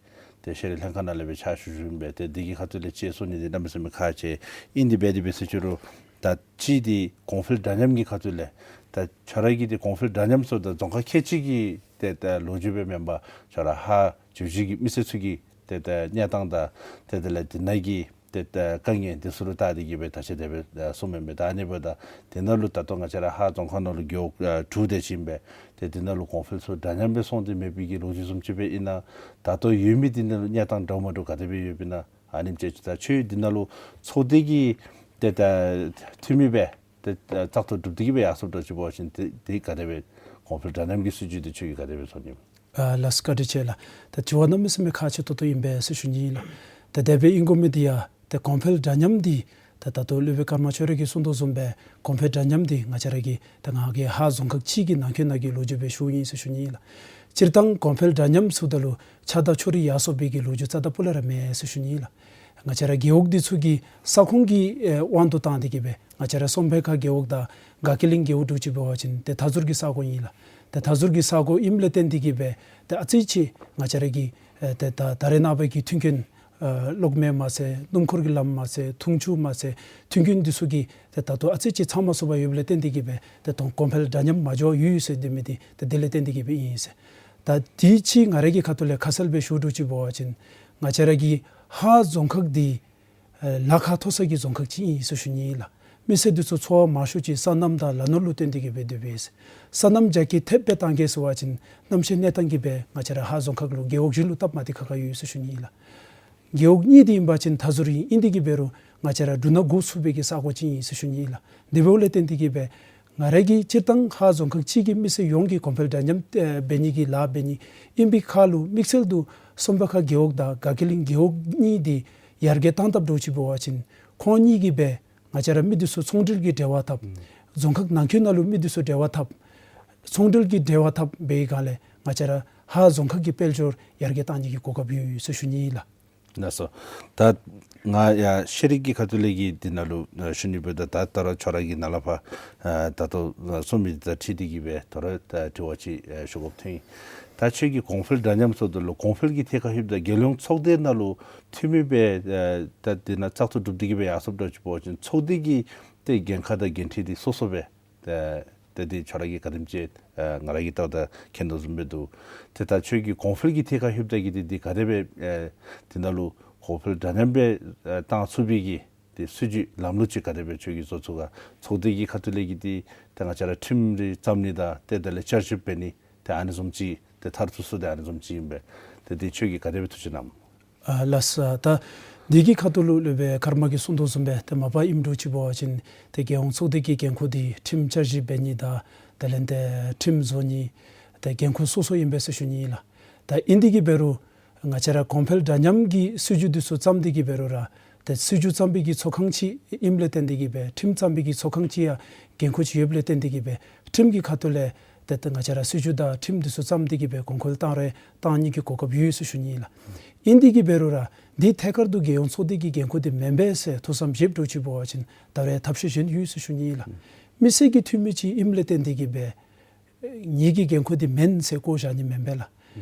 ཏེ་ཤེས་རིག་ལྷན་ཁག་ནང་ལས་སྦེ་ཕྱག་ཞུ་ཞུཝ་ཨིན་པས། ཏེ་འདི་གི་ཁ་ཐུག་ལས་ཅིག་གསུང་ནི་འདི་གནམ་མེད་ས་མེད་ཁག་ཆེ། ཨིན་དེ་འབད་དེ་འབད་ཟེར་ཅི་རུང་ད་ཅི་འདི་གོང་འཕེལ་འདྲ་མཉམ་གྱི་ཁ་ཐུག་ལས་ད་ཁྱོད་ར་གི་འདི་གོང་འཕེལ་འདྲ་མཉམ་ཟེརཝ་ད་རྫོང་ཁག་ཁལ་གཅིག་གི་ཏེ་ད་ལོ་རྒྱུས་སྦེ་མེན་པར་ཁྱོད་ར་ཧཱ་ཇོ་བོ་རྗེ་གི་མི་སེར་ཚུ་གི་ཏེ་ད་གནས་སྟངས་དང་ཏེ་དེ་ལས་འདི་ནང་གི་ཏེ་ད་དཀའ་ངལ་འདི་ཚུ་ལུ་བལྟ་སྟེ་གི་སྦེ་ད་ཅི་དེ་སྦེ་ཨ་གསུངམ་ཨིན་པས། ད་ཨ་ནི་འབདཝ་ད་འདི་ནང་ལུ་ད་ལྟོ་ང་བཅས་ར་ཧཱ་རྫོང་ཁག་ནང་ལུ་རྒེད་འོག་ཨ་དྲུག་དེ་ཅིག་ཨིན་པས། ཏེ་འདི་ནང་ལུ་གོང་འཕེལ་ཚུ་འདྲ་མཉམ་སྦེ་སོང་སྟེ་མེད་པའི་གི་ལོ་རྒྱུས་བཟུམ་ཅིག་སྦེ་ཨིན་ན། ད་ལྟོ་ཡོད་མི་འདི་ནང་ལུ་གནས་སྟངས་འདྲཝ་མ་འདྲཝ་ག་དེ་སྦེ་ཡོདཔ་ཨིན་ན། ཨ་ནེམ་ཅིག་ད་ཁྱོད་འདི་ནང་ལུ་ཚོགས་སྡེ་གི་ཏེ་ད་འཐུས་མི་སྦེ་ཏེ་ད་བཙག་འཐུ་གྲུབ་སྟེ་གི་སྦེ་ཡར་སོངམ་འདྲཝ་ཅིག་འབད་བ་ཅིན་ཏེ་འདི་ག་དེ་སྦེ་གོང་འཕེལ་འདྲ་མཉམ་གྱི་སྲིད་བྱུས་འདི་ཁྱོད་ཀྱིས་ག་དེ་སྦེ་ཚོར་ནི། ཨ་ལགས་སོ། བཀའ་དྲིན་ཆེ་ལགས། ད་དྲི་བ་གནམ་མེད་ས་མེད་ཁག་ཆེ་ཏོག་ཏོ་ཨིན་པས་ཟེར་ཞུ་ནི་ཨིན་ལགས། ད་དེ་སྦེ་ཨིན་དགོ་མི་འདི་ཡང་ཏེ་གོང་འཕེལ་འདྲ་མཉམ་འདི་ ད་ད་ལྟོ་སློབ་དཔོན་ཀརྨ་ཆོས་རབ་ཀྱིས་གསུང་དོ་བཟུམ་སྦེ་གོང་འཕེལ་འདྲ་མཉམ་འདི་ང་བཅས་ར་གི་ད་ང་གིས་ཧཱ་རྫོང་ཁག་གཅིག་གི་ནང་འཁོད་ནང་གི་ལོ་རྒྱུས་སྦེ་ཞུཝ་ཨིན་ཟེར་ཞུ་ནི་ཨིན་ལགས། སྤྱིར་བཏང་གོང་འཕེལ་འདྲ་མཉམ་ཟེརཝ་ད་ལུ་ཆགས་སྡང་ཕྱོགས་རིས་ཡར་སོང་བའི་གི་ལོ་རྒྱུས་རྩ་དང་སྤུ་ལས་ར་མེད་ཟེར་ཞུ་ནི་ཨིན་ལགས། ང་བཅས་ར་རྒེད་འོག་འདི་ཚུ་གི་ས་ཁོངས་ཀྱི་ཨེ་དབང་དུ་བཏང་སྟེ་གི་སྦེ་ང་བཅས་ར་སོམ་པེ་ཁ་རྒེད་འོག་དང་དགའ་སྐྱིད་གླིང་རྒེད་འོག་འདྲཝ་ཅིག་འབད་བ་ཅིན་ཏེ་མཐའ་ཟུར་གྱི་ས་གོ་ཨིན་ལགས། ཏེ་མཐའ་ཟུར་གྱི་ས་གོ་ཨིནམ་ལས་བརྟེན་ཏེ་གི་སྦེ་ཏེ་ཨ་ཙི་ཅིག་ང་བཅས་ར་གི་ཨེ་ཏེ་ད་ད་རེས་ནངས་པ་གི་མཐུན་རྐྱེན་ཨ་གློག་མེ་མ་ཚད་སྣུམ་འཁོར་གྱི་ལམ་མ་ཚད་འཐུང་ཆུ་མ་ཚད་མཐུན་རྐྱེན་འདི་ཚུ་གི་ཏེ་ད་ལྟོ་ཨ་ཙི་ཅིག་ཚང་མ་སོང་པ་ཡོདཔ་ལས་བརྟེན་ཏེ་གི་སྦེ་ཏེ་དོན་གོང་འཕེལ་འདྲ་མཉམ་མ་འགྱོ་ཡོད་ཟེར་འདི་མི་འདི་ཏེ་དེ་ལས་བརྟེན་ཏེ་གི་སྦེ་ཨིན་ཟེར། ད་དེ་ཅིག་ང་རའི་གི་ཁ་ཐུག་ལས་ཁ་གསལ་སྦེ་ཞུ་འདྲཝ་ཅིག་འབད་བ་ཅིན་ང་བཅས་ར་གི་ཧཱ་རྫོང་ཁག་འདི་ཨེ་ལ་ཁ་མཐོ་ས་གི་རྫོང་ཁག་ཅིག་ཨིན་ཟེར་ཞུ་ནི་ཨིན་ལགས། མི་སེར་འདི་ཚུ་འཚོ་བ་མང་ཤོས་ཅིག་སོ་ནམ་དང་ལ་ནོར་ལུ་བརྟེན་ཏེ་གི་སྦེ་སྡོདཔ་ཨིན། སོ་ནམ་རྒྱ་སྐྱེད་ཐེབས་སྦེ་བཏང་གེ་ཟེར་བ་ཅིན་གནམ་གཤིས་གནས་སྟངས་ཀྱིས་སྦེ་ང་བཅས་ར་ཧཱ་རྫོང་ཁག་ལུ་རྒེད་འོག་བཞི་ལུ་སྟབས་མ་བདེ་ཁག་ཁ་ཡོད་ཟེར་ཞུ་ནི་ཨིན་ལགས། རྒེད་འོག་གཉིས་འདི་ཨིན་པ་ཅིན་མཐའ་ཟུར་ཨིན། ཨིན་ཏེ་གི་འབད་རུང་ང་བཅས་ར་འབྲུ་སྣ་དགུ་ཚུད་པའི་གི་ས་གོ་ཅིག་ཨིན་ཟེར་ཞུ་ནི་ཨིན་ལགས། དེ་འབདཝ་ལས་བརྟེན་ཏེ་གི་སྦེ་ང་རའི་གི་སྤྱིར་བཏང་ཧཱ་རྫོང་ཁག་གཅིག་གི་མི་སེར་ཡོངས་ཀྱིས་གོང་འཕེལ་འདྲ་མཉམ་ཨེ་འབད་ནི་གི་ལཱ་འབད་ནི་ཨིན་པའི་ཁར་ལུ་དམིགས་བསལ་དུ་སོམ་པེ་ཁ་རྒེད་འོག་དང་དགའ་སྐྱིད་གླིང་རྒེད་འོག་གཉིས་འདི་ཡར་རྒྱས་བཏང་ཐབས་འདྲཝ་ཅིག་འབད་བ་ཅིན་ཁོང་གཉིས་ཀྱིས་སྦེ་ང་བཅས་ར་མི་འདི་ཚུ་ཚོང་འབྲེལ་གྱི་འབྲེལ་བ་འཐབ། རྫོང་ཁག་ནང་འཁོད་ནང་ལུ་མི་འདི་ཚུ་འབྲེལ་བ་འཐབ། ཚོང་འབྲེལ་གྱི་འབྲེལ་བ་འཐབ་པའི་སྒང་ལས་ང་བཅས་ར་ཧཱ་རྫོང་ཁག་གི་དཔལ་འབྱོར་ཡར་རྒྱས་བཏང་ནི་གི་གོ་སྐབས་ཡོད་ཡོད་ཟེར་ཞུ་ནི་ཨིན་ལགས། ལགས་སོ། ད་ང་ཡང་ཤེས་རིག་གི་ཁ་ཐུག་ལས་ཀྱི་འདི་ནང་ལུ་ཨ་ཞུ་ནི་འབདཝ་ད་ད་ད་རུང་ཁྱོད་ར་གི་ནཱ་ལས་ཕར་ཨ་ད་ལྟོ་ཨ་གསུངས་མི་འདི་དང་འཁྲིལ་ཏེ་གི་སྦེ་ད་རུང་ཨ་དྲི་བ་ཅིག་ཨ་ཞུ་དགོཔ་ཐོན་ཡི། ད་ཁྱོད་ཀྱིས་གོང་འཕེལ་འདྲ་མཉམ་ཟེརཝ་ད་ལུ་གོང་འཕེལ་གྱི་ཐད་ཁར་ལྷོདཔ་ད་རྒྱལ་ཡོངས་ཚོགས་སྡེ་ནང་ལུ་འཐུས་མི་སྦེ་ཨ་ད་འདི་ནང་བཙག་འཐུ་གྲུབ་སྟེ་གི་སྦེ་ཡར་སོངམ་འདྲཝ་ཅིག་འབད་བ་ཅིན་ཚོགས་སྡེ་གི་ཏེ་འགན་ཁག་དང་འགན་འཁྲི་འདི་སོ་སོ་སྦེ་ཏེ་ཏེ་འདི་ཁྱོད་ར་གིས་ག་དེམ་ཅིག་ཨ་ང་ར་གིས་བལྟཝ་ད་མཁྱེན་དོ་བཟུམ་སྦེ་འདུག། ཏེ་ད་ཁྱོད་ཀྱིས་གོང་འཕེལ་གྱི་ཐད་ཁར་ལྷོདཔ་ད་གི་འདི་འདི་ག་དེ་སྦེ་ཨ་འདི་ནང་ལུ་གོང་འཕེལ་འདྲ་མཉམ་སྦེ་ཨ་བཏང་ཚུགས་པའི་གི་ཏེ་སྲིད་བྱུས་ལམ་ལུགས་ཅིག་ག་དེ་སྦེ་ཁྱོད་ཀྱིས་བཟོ་ཚུགས་ག། ཚོགས་སྡེ་གི་ཁ་ཐུག་ལས་ཀྱི་འདི་ཏེ་ང་བཅས་ར་ཁྲིམས་རེ་བརྩམ་ནི་དང་ཏེ་དེ་ལས་བསྐྱར་ཞིབ་འབད་ནི་ཏེ་ཨ་ནི་བཟུམ་ཅིག་ཏེ་མཐར་ཐུག་ཚུ་ཏེ་ཨ་ནི་བཟུམ་ཅིག་ཨིན་པས། ཏེ་འདི་ཁྱོད་ཀྱིས་ག་དེ་སྦེ་ཐུགས་བཞེད་གནངམ། ཨ་ལགས་སོ། ད་འདི་གི་ཁ་ཐུག་ལུ་སློབ་དཔོན་ཀརྨ་གིས་གསུང་དོ་བཟུམ་སྦེ་ཏེ་མ་པ་ཨིནམ་འདྲཝ་ཅིག་འབད་བ་ཅིན་ཏེ་རྒྱལ་ཡོངས་ཚོགས་སྡེ་གི་འགན་ཁུར་འདི་ཁྲིམས་བསྐྱར་ཞིབ་འབད་ནི་དང་དེ་ལས་ཏེ་ཁྲིམས་བཟོ་ནི་ཏེ་འགན་ཁུར་སོ་སོ་ཨིན་པས་ཟེར་ཞུ་ནི་ཨིན་ལགས། ད་ཨིན་ཏེ་གི་འབད་རུང་ང་བཅས་ར་གོང་འཕེལ་འདྲ་མཉམ་གྱི་སྲིད་བྱུས་འདི་ཚུ་བརྩམས་ཏེ་གི་འབད་རུང་ར་ཏེ་སྲིད་བྱུས་བརྩམས་པའི་གི་ཚོགས་ཁང་ཅིག་ཨིནམ་ལས་བརྟེན་ཏེ་གི་སྦེ་ཁྲིམས་བརྩམས་པའི་གི་ཚོགས་ཁང་ཅིག་ཡང་འགན་ཁུར་ཅིག་ཡོདཔ་ལས་བརྟེན་ཏེ་གི་སྦེ་ཁྲིམས་ཀྱི་ཁ་ཐུག་ལས་ཏེ་ཏེ་ང་བཅས་ར་སྲིད་བྱུས་དང་ཁྲིམས་འདི་ཚུ་བརྩམས་ཏེ་གི་སྦེ་གོང་འཕེལ་བཏང་རེ་བཏང་ནི་གི་གོ་སྐབས་ཡོད་ཟེར་ཞུ་ནི་ཨིན་ལགས། ཨིན་ཏེ་གི་འབད་རུང་ར་འདི་ཐད་ཀར་དུ་རྒྱལ་ཡོངས་ཚོགས་སྡེ་གི་འགན་ཁུར་འདི་མེན་པས་ཟེར་ཐུགས་བསམ་བཞེསཔ་འདྲཝ་ཅིག་འབད་བ་ཅིན་ད་རེས་ཐབས་ཤེས་གཞན་ཡོད་ཟེར་ཞུ་ནི་ཨིན་ལགས། མི་སེར་གྱི་འཐུས་མི་ཅིག་ཨིནམ་ལས་བརྟེན་ཏེ་གི་སྦེ་ངེ་གི་འགན་ཁུར་འདི་མེན་ཟེར་བཀོ་བཞག་ནི་མེན་པས་ལགས།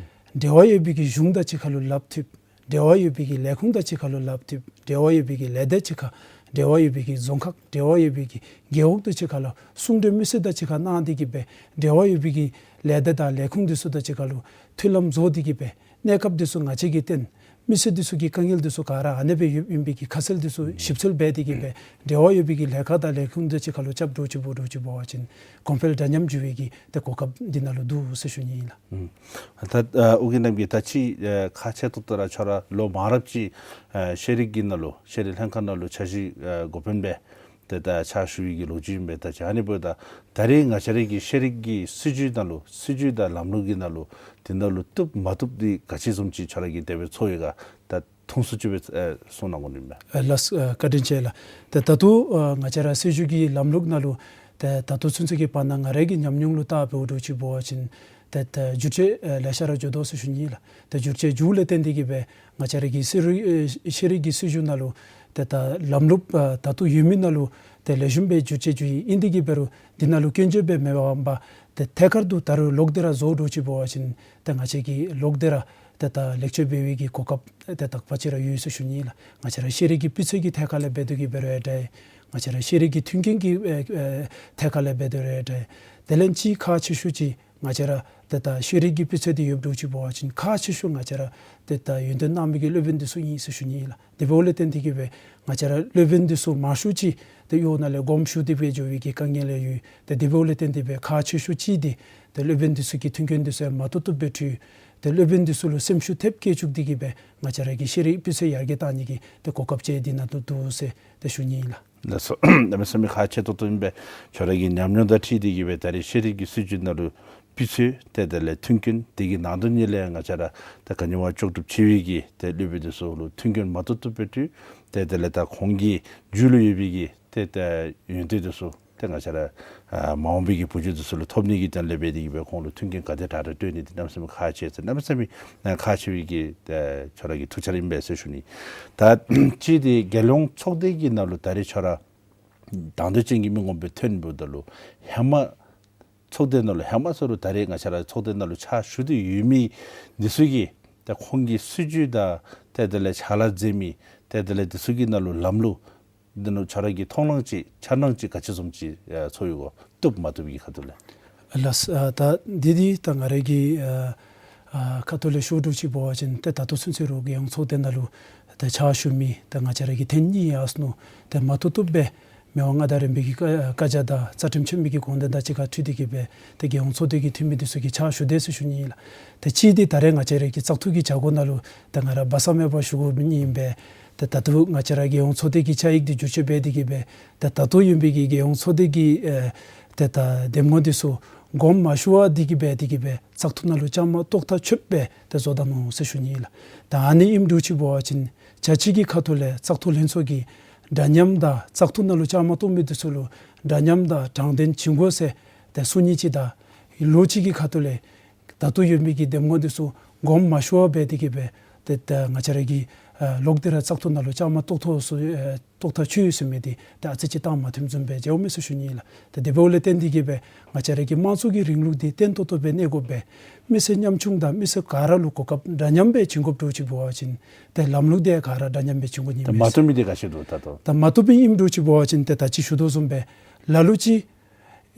འབྲེལ་བ་ཡོད་པའི་གི་གཞུང་དང་གཅིག་ཁར་ལུ་སླབ་ཐུབ། འབྲེལ་བ་ཡོད་པའི་གི་ལས་ཁུངས་དང་གཅིག་ཁར་ལུ་སླབ་ཐུབ། འབྲེལ་བ་ཡོད་པའི་གི་ལས་སྡེ་གཅིག་ཁར་འབྲེལ་བ་ཡོད་པའི་གི་རྫོང་ཁག་འབྲེལ་བ་ཡོད་པའི་གི་རྒེད་འོག་དང་གཅིག་ཁར་ལུ་གསུང་གྲོས་མི་སེར་དང་གཅིག་ཁར་གནང་སྟེ་གི་སྦེ་འབྲེལ་བ་ཡོད་པའི་གི་ལས་སྡེ་དང་ལས་ཁུངས་འདི་ཚུ་དང་གཅིག་ཁར་ལུ་མཐུན་ལམ་བཟོ་སྟེ་གི་སྦེ་གནས་སྐབས་འདི་ཚུ་ང་བཅས་ཀྱིས་བསྟན། མི་སེར་འདི་ཚུ་གི་དཀའ་ངལ་འདི་ཚུ་ག་ར་ཨ་ནེ་སྦེ་ཡོདཔ་ཨིན་པའི་གི་ཁ་གསལ་འདི་ཚུ་ཞིབ་འཚོལ་འབད་དེ་གི་སྦེ་འབྲེལ་བ་ཡོད་པའི་གི་ལྷན་ཁག་དང་ལས་ཁུངས་དང་གཅིག་ཁར་ལུ་རྐྱབ་འདྲཝ་ཅིག་འབད་འདྲཝ་ཅིག་འབད་བ་ཅིན་གོང་འཕེལ་འདྲ་མཉམ་འགྱོ་བའི་གི་ཏེ་གོ་སྐབས་འདི་ནང་ལུ་འདུག་ཟེར་ཞུ་ནི་ཨིན་ལགས། ཨུམ། ད་ཨ་ཨོ་རྒྱན་རྣམ་རྒྱས་ད་ཅི་ཨ་ཁག་ཆེ་ཏོག་ཏོ་ར་ཁྱོད་ར་ལོ་མང་རབས་ཅིག་ཨ་ཤེས་རིག་གི་ནང་ལུ་ཤེས་རིག་ལྷན་ཁག་ནང་ལུ་འཆར་གཞི་ཨ་འགོ་དཔོན་སྦེ་ཏེ་ད་ཕྱག་ཞུ་བའི་གི་ལོ་རྒྱུས་ཨིན་པས། ད་ཅི་ཨ་ནི་འབདཝ་ད་ད་རེས་ང་བཅས་ར་གི་ཤེས་རིག་གི་སྲིད་བྱུས་ནང་ལུ་སྲིད་བྱུས་དང་ལམ་ལུགས་ཀྱི་ནང་ལུ་དེ་ནང་ལུ་བཏུབ་མ་བཏུབ་འདི་ག་ཅི་བཟུམ་ཅིག་ཁྱོད་ར་གིས་དེ་སྦེ་ཚོར་ཡི་ག། ད་ཐུང་སུ་ཅིག་སྦེ་ཨེ་གསུང་གནང་དགོ་ནི་མས། ཨེ་ལགས་སོ། ཨེ་བཀའ་དྲིན་ཆེ་ལགས། ཏེ་ད་ལྟོ་ཨེ་ང་བཅས་ར་སྲིད་བྱུས་ཀྱི་ལམ་ལུགས་ནང་ལུ་ཏེ་ད་ལྟོ་ཚུན་ཚོད་ཀྱི་བར་ན་ང་རའི་གི་ཉམས་མྱོང་ལུ་བལྟ་འབདཝ་འདྲཝ་ཅིག་འབད་བ་ཅིན་ཏེ་ད་བསྒྱུར་བཅོས་ཨེ་ལེ་ཤ་ར་འགྱོ་དོ་ཟེར་ཞུ་ནི་ལགས། ཏེ་བསྒྱུར་བཅོས་འགྱོཝ་ལས་བརྟེན་ཏེ་གི་སྦེ་ང་བཅས་ར་གི་ཤེས་རིག་ཨེ་ཤེས་རིག་གི་སྲིད་བྱུས་ནང་ལུ་ཏེ་ད་ལམ་ལུགས་ཨེ་ད་ལྟོ་ཡོད་མི་ནང་ལུ་ཏེ་ལེགས་ཤོམ་སྦེ་བསྒྱུར་བཅོས་འགྱོ་ཡི། ཨིན་ཏེ་གི་འབད་རུང་འདི་ནང་ལུ་སྐྱོན་བརྗོད་སྦེ་མེད་པར་ཏེ་ཐད་ཀར་དུ་ད་རུང་ལོག་སྟེ་ར་བཟོ་འདྲཝ་ཅིག་འབད་བ་ཅིན་ཏེ་ང་བཅས་ཀྱིས་ལོག་སྟེ་ར་ཏེ་ད་ལེགས་བཅོས་འབད་བའི་གི་གོ་སྐབས་ཏེ་དག་པ་ཅིག་ར་ཡོད་ཟེར་ཞུ་ནི་ལགས། ང་བཅས་ར་ཤེས་རིག་གི་སྤུས་ཚད་ཀྱི་ཐད་ཁར་ལས་འབད་དེ་གི་འབད་རུང་ཡང་འདྲ། ང་བཅས་ར་ཤེས་རིག་གི་མཐུན་རྐྱེན་གྱི་ཨེ་ཨེ་ཐད་ཁར་ལས་འབད་དེ་རུང་ཡང་འདྲ། དེ་ལས་ཅིག་ཁག་ཆེ་ཤོས་ཅིག་ང་བཅས་ར་ཏེ་ད་ཤེས་རིག་གི་སྤུས་ཚད་འདི་ཡོདཔ་འདྲཝ་ཅིག་འབད་བ་ཅིན་ཁག་ཆེ་ཤོས་ང་བཅས་ར་ཏེ་ད་ཡོན་ཏན་གནང་མི་གི་སློབ་དཔོན་འདི་ཚུ་ཨིན་ཟེར་ཞུ་ནི་ལགས། དེ་འབདཝ་ལས་བརྟེན་ཏེ་གི་སྦེ་ང་བཅས་ར་སློབ་དཔོན་འདི་ཚུ་མང་ཤོས་ཅིག་ཏེ་གཡོག་ནང་ལས་དགོངསམ་ཞུ་སྟེ་སྦེ་འགྱོ་བའི་གི་དཀའ་ངལ་ཡང་ཡོད། ཏེ་དེ་འབདཝ་ལས་བརྟེན་ཏེ་སྦེ་ཁག་ཆེ་ཤོས་ཅིག་འདི་ཏེ་སློབ་དཔོན་འདི་ཚུ་གི་མཐུན་རྐྱེན་འདི་ཚུ་ཡང་མ་ཐུབ་ཐུབ་སྦེ་འཁྲུལ། ཏེ་སློབ་དཔོན་འདི་ཚུ་ལུ་སེམས་ཤུགས་ཐེབས་བསྐྱེད་བཅུག་སྟེ་གི་སྦེ་ང་བཅས་ར་གི་ཤེས་རིག་སྤུས་ཚད་ཡར་རྒྱས་བཏང་ནི་གི་ཏེ་གོ་སྐབས་ཅིག་འདི་ནང་ལུ་འདུག་ཟེར་ཏེ་ཞུ་ནི་ཨིན་ལགས། ལགས་སོ། གནམ་མེད་ས་མེད་ཁག་ཆེ་ཏོག་ཏོ་ཨིན་པས། ཁྱོད་ར་གི་ཉམས་མྱོང་དང་འཁྲིལ་ཏེ་གི་སྦེ་ད་རེས་ཤེས་རིག་གི་སྲིད་བྱུས་ནང་ལུ་ སྤུས་ཚད་ཏེ་དེ་ལས་མཐུན་རྐྱེན་དེ་གི་ནང་དོན་ཉིད་ལས་ང་བཅས་ར་ད་ག་ནི་བ་ལྕོགས་གྲུབ་ཆེ་བའི་གི་ཏེ་སློབ་དཔོན་དེ་ཚུ་ལུ་མཐུན་རྐྱེན་མ་ཏོག་ཏོ་སྦེ་སྤྲོད། ཏེ་དེ་ལས་ད་ཁོང་གི་རྒྱུད་ལུ་ཡོད་པའི་གི་ཏེ་ཏེ་ཡོན་ཏན་དེ་ཚུ་ཏེ་ང་བཅས་ར་ཨ་མ་འོངས་པའི་གི་བུ་རྒྱུད་དེ་ཚུ་ལུ་ཐོབ་ནི་གི་དོན་ལས་འབད་དེ་གི་སྦེ་ཁོང་ལུ་མཐུན་རྐྱེན་ག་དེ་དྲག་དྲག་སྤྲོད་ནི་དེ་གནམ་མེད་ས་མེད་ཁག་ཆེ་ཟེར། གནམ་མེད་ས་མེད་ཨ་ཁག་ཆེ་བའི་གི་ཏེ་ཁྱོད་ར་གི་ཐུགས་འཆར་ཨིན་པས་ཟེར་ཞུ་ནི། ད་ཅི་དེ་རྒྱལ་ཡོངས་ཚོགས་སྡེ་གི་ནང་ལུ་ད་རེས་ཁྱོད་ར་དང་འདོད་ཅན་གྱི་མི་ངོམ་སྦེ་ཐོན་འབདཝ་ད་ལུ་ཧེ་མ་ཚོགས་སྡེ་ནང་ལུ་ཧེ་མ་ཚུ་ལུ་ད་རེས་ང་བཅས་ར་ཚོགས་སྡེ་ནང་ལུ་ཕྱག་ཞུ་སྟེ་ཡོད་མི་འདི་ཚུ་གི་ཏེ་ཁོང་གི་སྲིད་བྱུས་དང་ཏེ་དེ་ལས་ཕྱག་ལཱ་མཛད་མི་ཏེ་དེ་ལས་འདི་ཚུ་གི་ནང་ལུ་ལམ་ལུགས་འདི་ནང་ཁྱོད་ར་གི་མཐོང་སྣང་ཅིག་འཆར་སྣང་ཅིག་ག་ཅི་བཟུམ་ཅིག་ཨ་ཚོར་ཡོད་ག། བཏུབ་མ་བཏུབ་ཀྱི་ཁ་ཐུག་ལས། ལགས། ཨ་ད་འདི་འདི་ད་ང་རའི་གི་ཨ་ཨ་ཁ་ཐུག་ལས་ཞུ་དོ་ཅིག་འབད་བ་ཅིན་ཏེ་ད་ལྟོ་ཚུན་ཚོད་རུང་རྒྱལ་ཡོངས་ཚོགས་སྡེ་ནང་ལུ་ཏེ་ཕྱག་ཞུ་མི་ཏེ་ང་བཅས་ར་གི་ཐེངས་གཉིས་ཡར་སོ་ནུག། ཏེ་མ་བཏུབ་བཏུབ་སྦེ་མི་དབང་མངའ་བདག་རིམ་པའི་གི་བཀའ་བཀའ་རྒྱ་དང་རྩ་ཁྲིམས་ཆེན་མོའི་གི་དགོངས་དོན་དང་གཅིག་ཁར་འཁྲིལ་ཏེ་གི་སྦེ་ཏེ་རྒྱལ་ཡོངས་ཚོགས་སྡེ་གི་འཐུས་མི་འདི་ཚུ་གིས་ཕྱག་ཞུ་དེས་ཟེར་ཞུ་ནི་ཨིན་ལགས། ཏེ་གཅིག་འདི་ད་རེས་ང་བཅས་ར་གི་བཙག་འཐུ་གི་བྱ་སྒོ་ནང་ལུ་ཏེ་ང་ར་སྦ་གསང་མེད་པར་ཞུ་དགོ་མི་ཨིན་པས། ཏེ་ད་ལྟོ་ང་བཅས་ར་རྒྱལ་ཡོངས་ཚོགས་སྡེ་གི་བཅའ་ཡིག་འདི་བསྒྱུར་བཅོས་འབད་དེ་གི་སྦེ་ཏེ་ད་ལྟོ་ཡོད་པའི་གི་རྒྱལ་ཡོངས་ཚོགས་སྡེ་གི་ཨེ་ཏེ་ད་འདེམས་ངོ་འདི་ཚུ་དགོངསམ་མ་ཞུ་བར་དེ་གི་སྦེ་དེ་གི་སྦེ་བཙག་འཐུ་ནང་ལུ་བཅའ་མར་གཏོགས་ཐག་ཆོད་སྦེ་ཏེ་བཟོ་ད་ནུག་ཟེར་ཞུ་ནི་ཨིན་ལགས། ད་ཨ་ནི་ཨིནམ་འདྲཝ་ཅིག་འབད་བ་ཅིན་བྱ་སྤྱོད་ཀྱི་ཁ་ཐུག་ལས་བཙག་འཐུ་ལྷན་ཚོགས་ཀྱིས་འདྲ་མཉམ་དང་བཙག་འཐུ་ནང་ལུ་བཅའ་མར་གཏོགས་མི་འདི་ཚུ་ལུ་འདྲ་མཉམ་དང་དྲང་བདེན་བྱིན་དགོ་ཟེར་ཏེ་གསུང་ནི་ཅིག་དང་ལོགས་ཅིག་གི་ཁ་ཐུག་ལས་ད་ལྟོ་ཡོད་མི་གི་འདེམས་ངོ་འདི་ཚུ་དགོངསམ་མ་ཞུ་བར་སྦེ་དེ་གི་སྦེ་ཏེ་ད་ང་བཅས་ར་གི་ཨ་ལོག་སྟེ་ར་བཙག་འཐུ་ནང་ལུ་བཅའ་མར་གཏོགས་ཐོག་སུ་ཨེ་གཏོགས་ཐག་ཆོད་ཡོད་ཟེར་མི་འདི་ཏེ་ཨ་ཙི་ཅིག་བཏང་མ་ཐུབ་བཟུམ་སྦེ་མཇལཝ་མས་ཟེར་ཞུ་ནི་ཨིན་ལགས། ཏེ་དེ་འབདཝ་ལས་བརྟེན་དེ་གི་སྦེ་ང་བཅས་ར་གི་དམངས་གཙོ་གི་རིང་ལུགས་འདི་བརྟན་ཏོག་ཏོ་སྦེ་གནས་དགོ་པས། མི་སེར་ཉམ་ཆུང་དང་མི་སེར་ག་ར་ལུ་གོ་སྐབས་འདྲ་མཉམ་སྦེ་བྱིན་དགོཔ་འདྲཝ་ཅིག་འབད་བ་ཅིན་ཏེ་ལམ་ལུགས་འདི་ག་ར་འདྲ་མཉམ་སྦེ་བྱིན་དགོ་ནི་ད་མས་མ་ཟེར། བཏུབ་མི་འདི་ག་ཅི་འདུག་ད་ལྟོ། ད་མ་བཏུབ་མི་ཨིནམ་འདྲཝ་ཅིག་འབད་བ་ཅིན་ཏེ་ད་ཅི་ཞུ་དོ་བཟུམ་སྦེ་ལ་ལུ་ཅིག་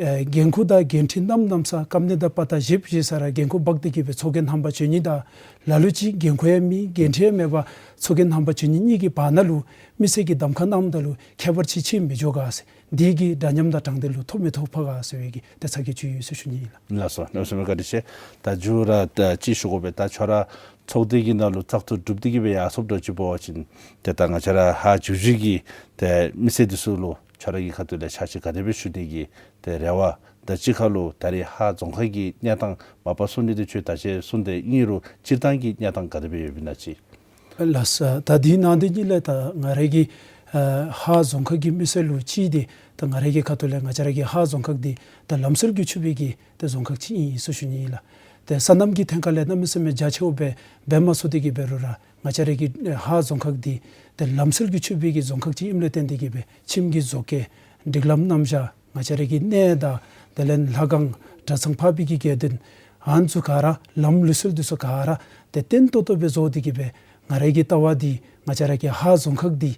ཨེ་འགན་ཁུར་དང་འགན་འཁྲི་གནམ་མེད་ས་མེད་སྐམ་ནི་དང་དཔའ་རྟགས་བཞེས་བཞེས་ས་ར་འགན་ཁུར་འབག་སྟེ་གི་སྦེ་ཚོགས་རྒྱན་ལྷམ་པ་གྱོན་ནི་དང་ལ་ལུ་ཅིག་འགན་ཁུར་ཡང་མེད་འགན་འཁྲི་ཡང་མེད་པར་ཚོགས་རྒྱན་ལྷམ་པ་གྱོན་ནི་གཉིས་ཀྱི་བར་ན་ལུ་མི་སེར་གྱིས་གདམ་ཁ་གནངམ་ད་ལུ་ཁྱད་པར་ཅིག་ཕྱེ་མི་འགྱོ་ག་ཟེར། འདི་གིས་འདྲ་མཉམ་དང་དྲང་བདེན་ལུ་ཐོ་མི་ཐོ་ཕོག་ག་ཟེར་བའི་གི་ཏེ་ཚ་གྱང་ཅིག་ཡོད་ཟེར་ཞུ་ནི་ཨིན་ལགས། ལགས་སོ། གནམ་མེད་ས་མེད་བཀའ་དྲིན་ཆེ། ད་མཇུག་ར་ད་ཅིག་ཞུ་དགོ་པས། ད་ཁྱོད་ར་ཚོགས་སྡེ་གི་ནང་ལུ་བཙག་འཐུ་གྲུབ་སྟེ་གི་སྦེ་ཡར་སོངམ་འདྲཝ་ཅིག་འབད་བ་ཅིན་ཏེ་ད་ང་བཅས་ར་ཧཱ་བཞུགས་བཞུགས་ཀྱི་ཏེ་མི་སེར་འདི་ཚུ་ལུ་ཁྱོད་ར་གི་ཁ་ཐུག་ལས་ཕྱག་ཕྱིད་ག་དེ་སྦེ་ཞུ་ནི་གི་ཏེ་རེ་བ་དང་གཅིག་ཁར་ལུ་ད་རེས་ཧཱ་རྫོང་ཁག་གི་གནས་སྟངས་མ་པ་གསུང་ནི་འདི་ཁྱོད་ད་ཅི་གསུངས་ཏེ་ཨིན་རུང་སྤྱིར་བཏང་གི་གནས་སྟངས་ག་དེ་སྦེ་ཡོདཔ་ཨིན་ན་ཅིག། ལགས་སོ། ད་འདི་ནང་འདི་གཉིས་ལས་ད་ང་རའི་གི་ཨ་ཧཱ་རྫོང་ཁག་གི་མི་སེར་ལུ་ཅིག་འདི་ད་ང་རའི་གི་ཁ་ཐུག་ལས་ང་བཅས་ར་གི་ཧཱ་རྫོང་ཁག་འདི་ད་ལམ་སྲོལ་གྱིས་ཕྱུག་པའི་གི་ཏེ་རྫོང་ཁག་ཅིག་ཨིན་ཟེར་ཞུ་ནི་ཨིན་ལགས། ཏེ་སོ་ནམ་གྱི་ཐད་ཁ་ལས་གནམ་མེད་ས་མེད་རྒྱ་ཆེཝ་སྦེ་འབད་མ་ཚུགས་ཏེ་གི་འབད་རུང་ར་ང་བཅས་ར་གི་ཨེ་ཧཱ་རྫོང་ཁག་འདི་ཏེ་ལམ་སྲོལ་གྱིས་ཕྱུག་པའི་གི་རྫོང་ཁག་ཅིག་ཨིནམ་ལས་བརྟེན་ཏེ་གི་སྦེ་ཁྱིམ་གྱི་བཟོ་བཀོད་སྒྲིག་ལམ་རྣམ་གཞག་ང་བཅས་ར་གི་གནས་དང་དེ་ལས་ལྷ་ཁང་གྲྭ་ཚང་ཕར་བའི་གི་དགེ་འདུན་ཨ་ནི་ཚུ་ག་ར་ལམ་ལུགས་སྲོལ་འདི་ཚུ་ག་ར་ཏེ་བརྟན་ཏོག་ཏོ་སྦེ་བཟོ་སྟེ་གི་སྦེ་ང་རའི་གི་ལྟ་བ་འདི་ང་བཅས་ར་གི་ཧཱ་རྫོང་ཁག་འདི་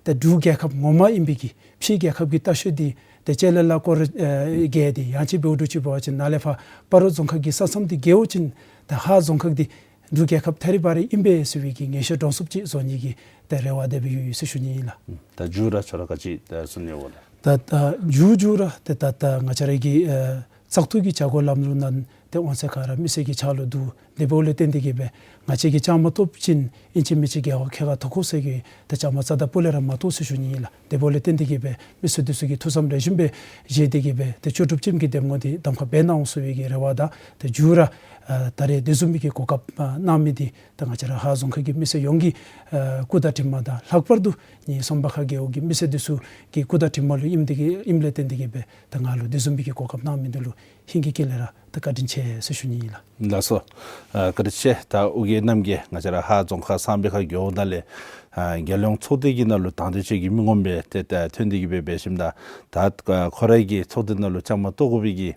ཏེ་འབྲུག་རྒྱལ་ཁབ་ངོ་མ་ཨིན་པའི་གི་ཕྱི་རྒྱལ་ཁབ་ཀྱི་ལྟ་ཤོས་འདི་ཏེ་ལྕེ་ལེ་ལ་སྐོར་ཨེ་རྒལ་ཏེ་ཡང་ཅིན་འབདཝ་འདྲཝ་ཅིག་འབད་བ་ཅིན་ནཱ་ལས་ཕར་སྤ་རོ་རྫོང་ཁག་གི་ས་མཚམས་འདི་བརྒལ་བ་ཅིན་ཏེ་ཧཱ་རྫོང་ཁག་འདི་འབྲུག་རྒྱལ་ཁབ་ཐད་རི་བ་རི་ཨིན་པས་ཟེར་བའི་གི་ངེས་ཤེས་འདྲོངས་ཚུགསཔ་ཅིག་བཟོ་ནི་གི་ཏེ་རེ་བ་དེ་སྦེ་ཡོད་ཡོད་ཟེར་ཞུ་ནི་ཨིན་ལགས། ད་མཇུག་ར་ཁྱོད་ར་ག་ཅི་ད་གསུང་ནི་ཡོད་ག་ལགས། ད་ད་མཇུག་མཇུག་ར་ཏེ་ད་ད་ང་བཅས་ར་གི་ཨེ་བཙག་འཐུ་གི་བྱ་སྒོ་ལམ་ལུགས་ནང་ཏེ་འོང་ཚད་ག་ར་མི་སེར་གྱི་ཕྱག་ལུ་འདུག། དེ་འབདཝ་ལས་བརྟེན་ཏེ་གི་སྦེ་ང་བཅས་ཀྱིས་བཅའ་མར་གཏོགས་ཞིནམ་ཨིན་ཅི་མིན་ཅི་རྒྱལ་བ་ཁྱེད་ཁ་ཐུག་དགོ་ཟེར་གྱི་ཏེ་བཅའ་མར་རྩ་དང་སྤུ་ལས་ར་མ་གཏོགས་ཟེར་ཞུ་ནི་ཨིན་ལགས། དེ་འབདཝ་ལས་བརྟེན་ཏེ་གི་སྦེ་མི་སེར་འདི་ཚུ་གིས་ཐུགས་བསམ་ལེགས་ཤོམ་སྦེ་བཞེས་ཏེ་གི་སྦེ་ཏེ་ལྕོགས་གྲུབ་ཅན་གྱི་འདེམས་ངོ་འདི་གདམ་ཁ་འབད་གནང་ཟེར་བའི་གི་རེ་བ་དང་ཏེ་མཇུག་ར་ཨ་ད་རེས་དེ་བཟུམ་མའི་གི་གོ་སྐབས་ཨ་གནང་མི་འདི་ཏེ་ང་བཅས་ར་ཧཱ་རྫོང་ཁག་གི་མི་སེར་ཡོངས་ཀྱི་ཨ་སྐུ་དང་གྲིབ་མ་དང་ལྷག་པར་དུ་ངེའི་སོམ་པ་ཁ་རྒེད་འོག་གི་མི་སེར་འདི་ཚུ་གི་སྐུ་དང་གྲིབ་མ་ལུ་ཨིནམ་འདི་གིས་ཨིནམ་ལས་བརྟེན་ཏེ་གི་སྦེ་ཏེ་ང་ལུ་དེ་བཟུམ་མའི་གི་གོ་སྐབས་གནང་མི་འདི་ལུ་ཧིང་གི་དཀྱིལ་ལས་ར་ཏེ་བཀའ་དྲིན་ཆེ་ཟེར་ཞུ་ནི་ཨིན་ལགས། ལགས་སོ། ཨ་བཀའ་དྲིན་ཆེ། ད་ཨོ་རྒྱན་རྣམ་རྒྱལ་ང་བཅས་ར་ཧཱ་རྫོང་ཁག་གསང་སྦས་ཁ་རྒེད་འོག་ནང་ལས་ཨ་རྒྱལ་ཡོངས་ཚོགས་སྡེ་གི་ནང་ལུ་དང་འདོད་ཅན་གྱི་མི་ངོམ་སྦེ་ཏེ་ད་ཐོན་ཏེ་གི་སྦེ་འབད་ཞིནམ་ད་ད་ཁོ་རའི་གི་ཚོགས་སྡེ་ནང་ལུ་བཅའ་མར་གཏོགས་དགོ་པའི་གི་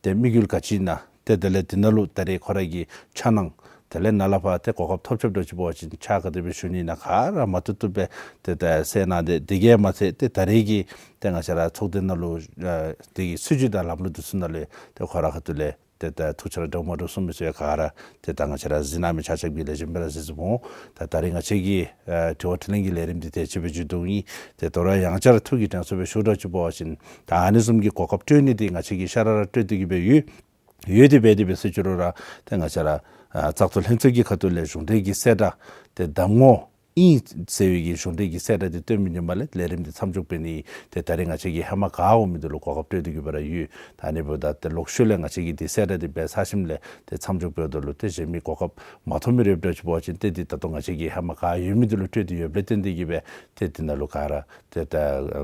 ཏེ་དམིགས་ཡུལ་ག་ཅི་ཨིན་ན། ཏེ་དེ་ལས་འདི་ནང་ལུ་ད་རེས་ཁོ་ར་གི་འཆར་སྣང་དེ་ལས་ནཱ་ལས་ཕར་ཏེ་གོ་སྐབས་ཐོབ་ཆོགཔ་འདྲཝ་ཅིག་འབད་བ་ཅིན་ཕྱག་ག་དེ་སྦེ་ཞུ་ནི་ཨིན་ན་ག་ར་མ་བཏུབ་བཏུབ་སྦེ་ཏེ་ད་གསན་གནང་སྟེ་དེ་གིས་མ་ཚད་ཏེ་ད་རེས་ཀྱི་ཏེ་ང་བཅས་ར་ཚོགས་སྡེ་ནང་ལུ་ཨ་དེ་གི་སྲིད་བྱུས་དང་ལམ་ལུགས་འདི་ཚུ་ནང་ལས་ཏེ་ཁོ་ར་ཁ་ཐུག་ལས་ཏེ་ད་ཐུགས་འཆར་འདྲཝ་མ་འདྲཝ་གསུངས་མི་ཚུ་ཡང་ག་ར་ཏེ་ད་ང་བཅས་ར་གཟིགས་གནང་མི་ཆ་ཁྱབ་ཀྱིས་ལེགས་ཤོམ་སྦེ་ར་གཟིགས་གཟིགསཔ་འོང་། ད་ད་རེས་ང་བཅས་ཀྱི་ཨ་དྲི་བ་དྲིས་ལན་གྱི་ལས་རིམ་འདི་དེ་ཅིག་སྦེ་མཇུག་བསྡུ་ནི། ཏེ་དོ་རུང་ཡང་བསྐྱར་ཐུགས་ཀྱི་དྲན་གསོ་སྦེ་ཞུ་འདྲཝ་ཅིག་འབད་བ་ཅིན་ད་ཨ་ནི་བཟུམ་གྱི་གོ་སྐབས་སྤྲོད་ནི་འདི་ང་བཅས་ཀྱིས་ཤ་ར་ར་སྤྲོད་དེ་གི་སྦེ་ཡོད། ཡོད་དེ་འབད་དེ་འབད་ཟེར་ཅི་རུང་ར་ཏེ་ང་བཅས་ར་ཨ་བཙག་འཐུ་ལྷན་ཚོགས་ཀྱི་ཁ་ཐུག་ལས་གཞུང་འབྲེལ་གྱི་གསལ་བསྒྲགས་ཏེ་གདམ་ངོ་ ཨིན་ཟེར་བའི་གི་གཞུང་འབྲེལ་གྱི་གསལ་བསྒྲགས་འདི་སྟོན་མི་ཉིནམ་ལས་ལས་རིམ་འདི་མཚམས་འཇོག་འབད་ནི་ཏེ་ད་རེས་ང་བཅས་ཀྱིས་ཧེ་མ་ག་འོང་མི་འདི་ལུ་གོ་སྐབས་སྤྲོད་དེ་གི་སྦེ་ར་ཡོད། ད་ཨ་ནི་འབདཝ་ད་ཏེ་ལོག་ཤུལ་ལས་ང་བཅས་ཀྱིས་འདི་གསལ་བསྒྲགས་འདི་འབད་ཚར་ཞིནམ་ལས་ཏེ་མཚམས་འཇོག་འབདཝ་ད་ལུ་ཏེ་གཞན་མི་གོ་སྐབས་མ་ཐོབ་མི་རེ་འབད་ཅིག་འབད་བ་ཅིན་ཏེ་འདི་ད་ལྟོ་ང་བཅས་ཀྱིས་ཧེ་མ་ག་ཡོད་མི་འདི་ལུ་སྤྲོད་དེ་ཡོདཔ་ལས་བརྟེན་ཏེ་གི་སྦེ་ཏེ་འདི་ནང་ལུ་ག་ར་ཏེ་ད་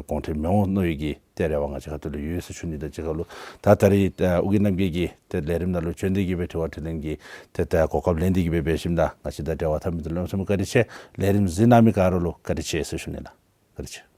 གོང་འཕེལ་མི་འོང་མནོ་བའི་གི་ཏེ་རེ་བ་ང་བཅས་ཁ་ཐུག་ལུ་ཡོད་ཟེར་ཞུ་ནི་དང་གཅིག་ཁར་ལུ་ད་ད་རེས་ཨ་ཨོ་རྒྱན་རྣམ་རྒྱལ་གྱིས་ཏེ་ལས་རིམ་ནང་ལུ་བྱོན་ཏེ་གི་སྦེ་དྲི་བ་དྲིས་ལན་གྱི་ཏེ་ད་གོ་སྐབས་ལེན་ཏེ་གི་སྦེ་འབད་ཞིནམ་ད་ང་བཅས་དང་འབྲེལ་བ་འཐབ་མི་འདི་ལུ་གནམ་མེད་ས་མེད་བཀའ་དྲིན་ཆེ། ལས་རིམ་གཟིགས་གནང་མི་ག་ར་ལུ་བཀའ་དྲིན་ཆེ་ཟེར་ཞུ་ནི་ལགས། བཀའ་དྲིན་ཆེ།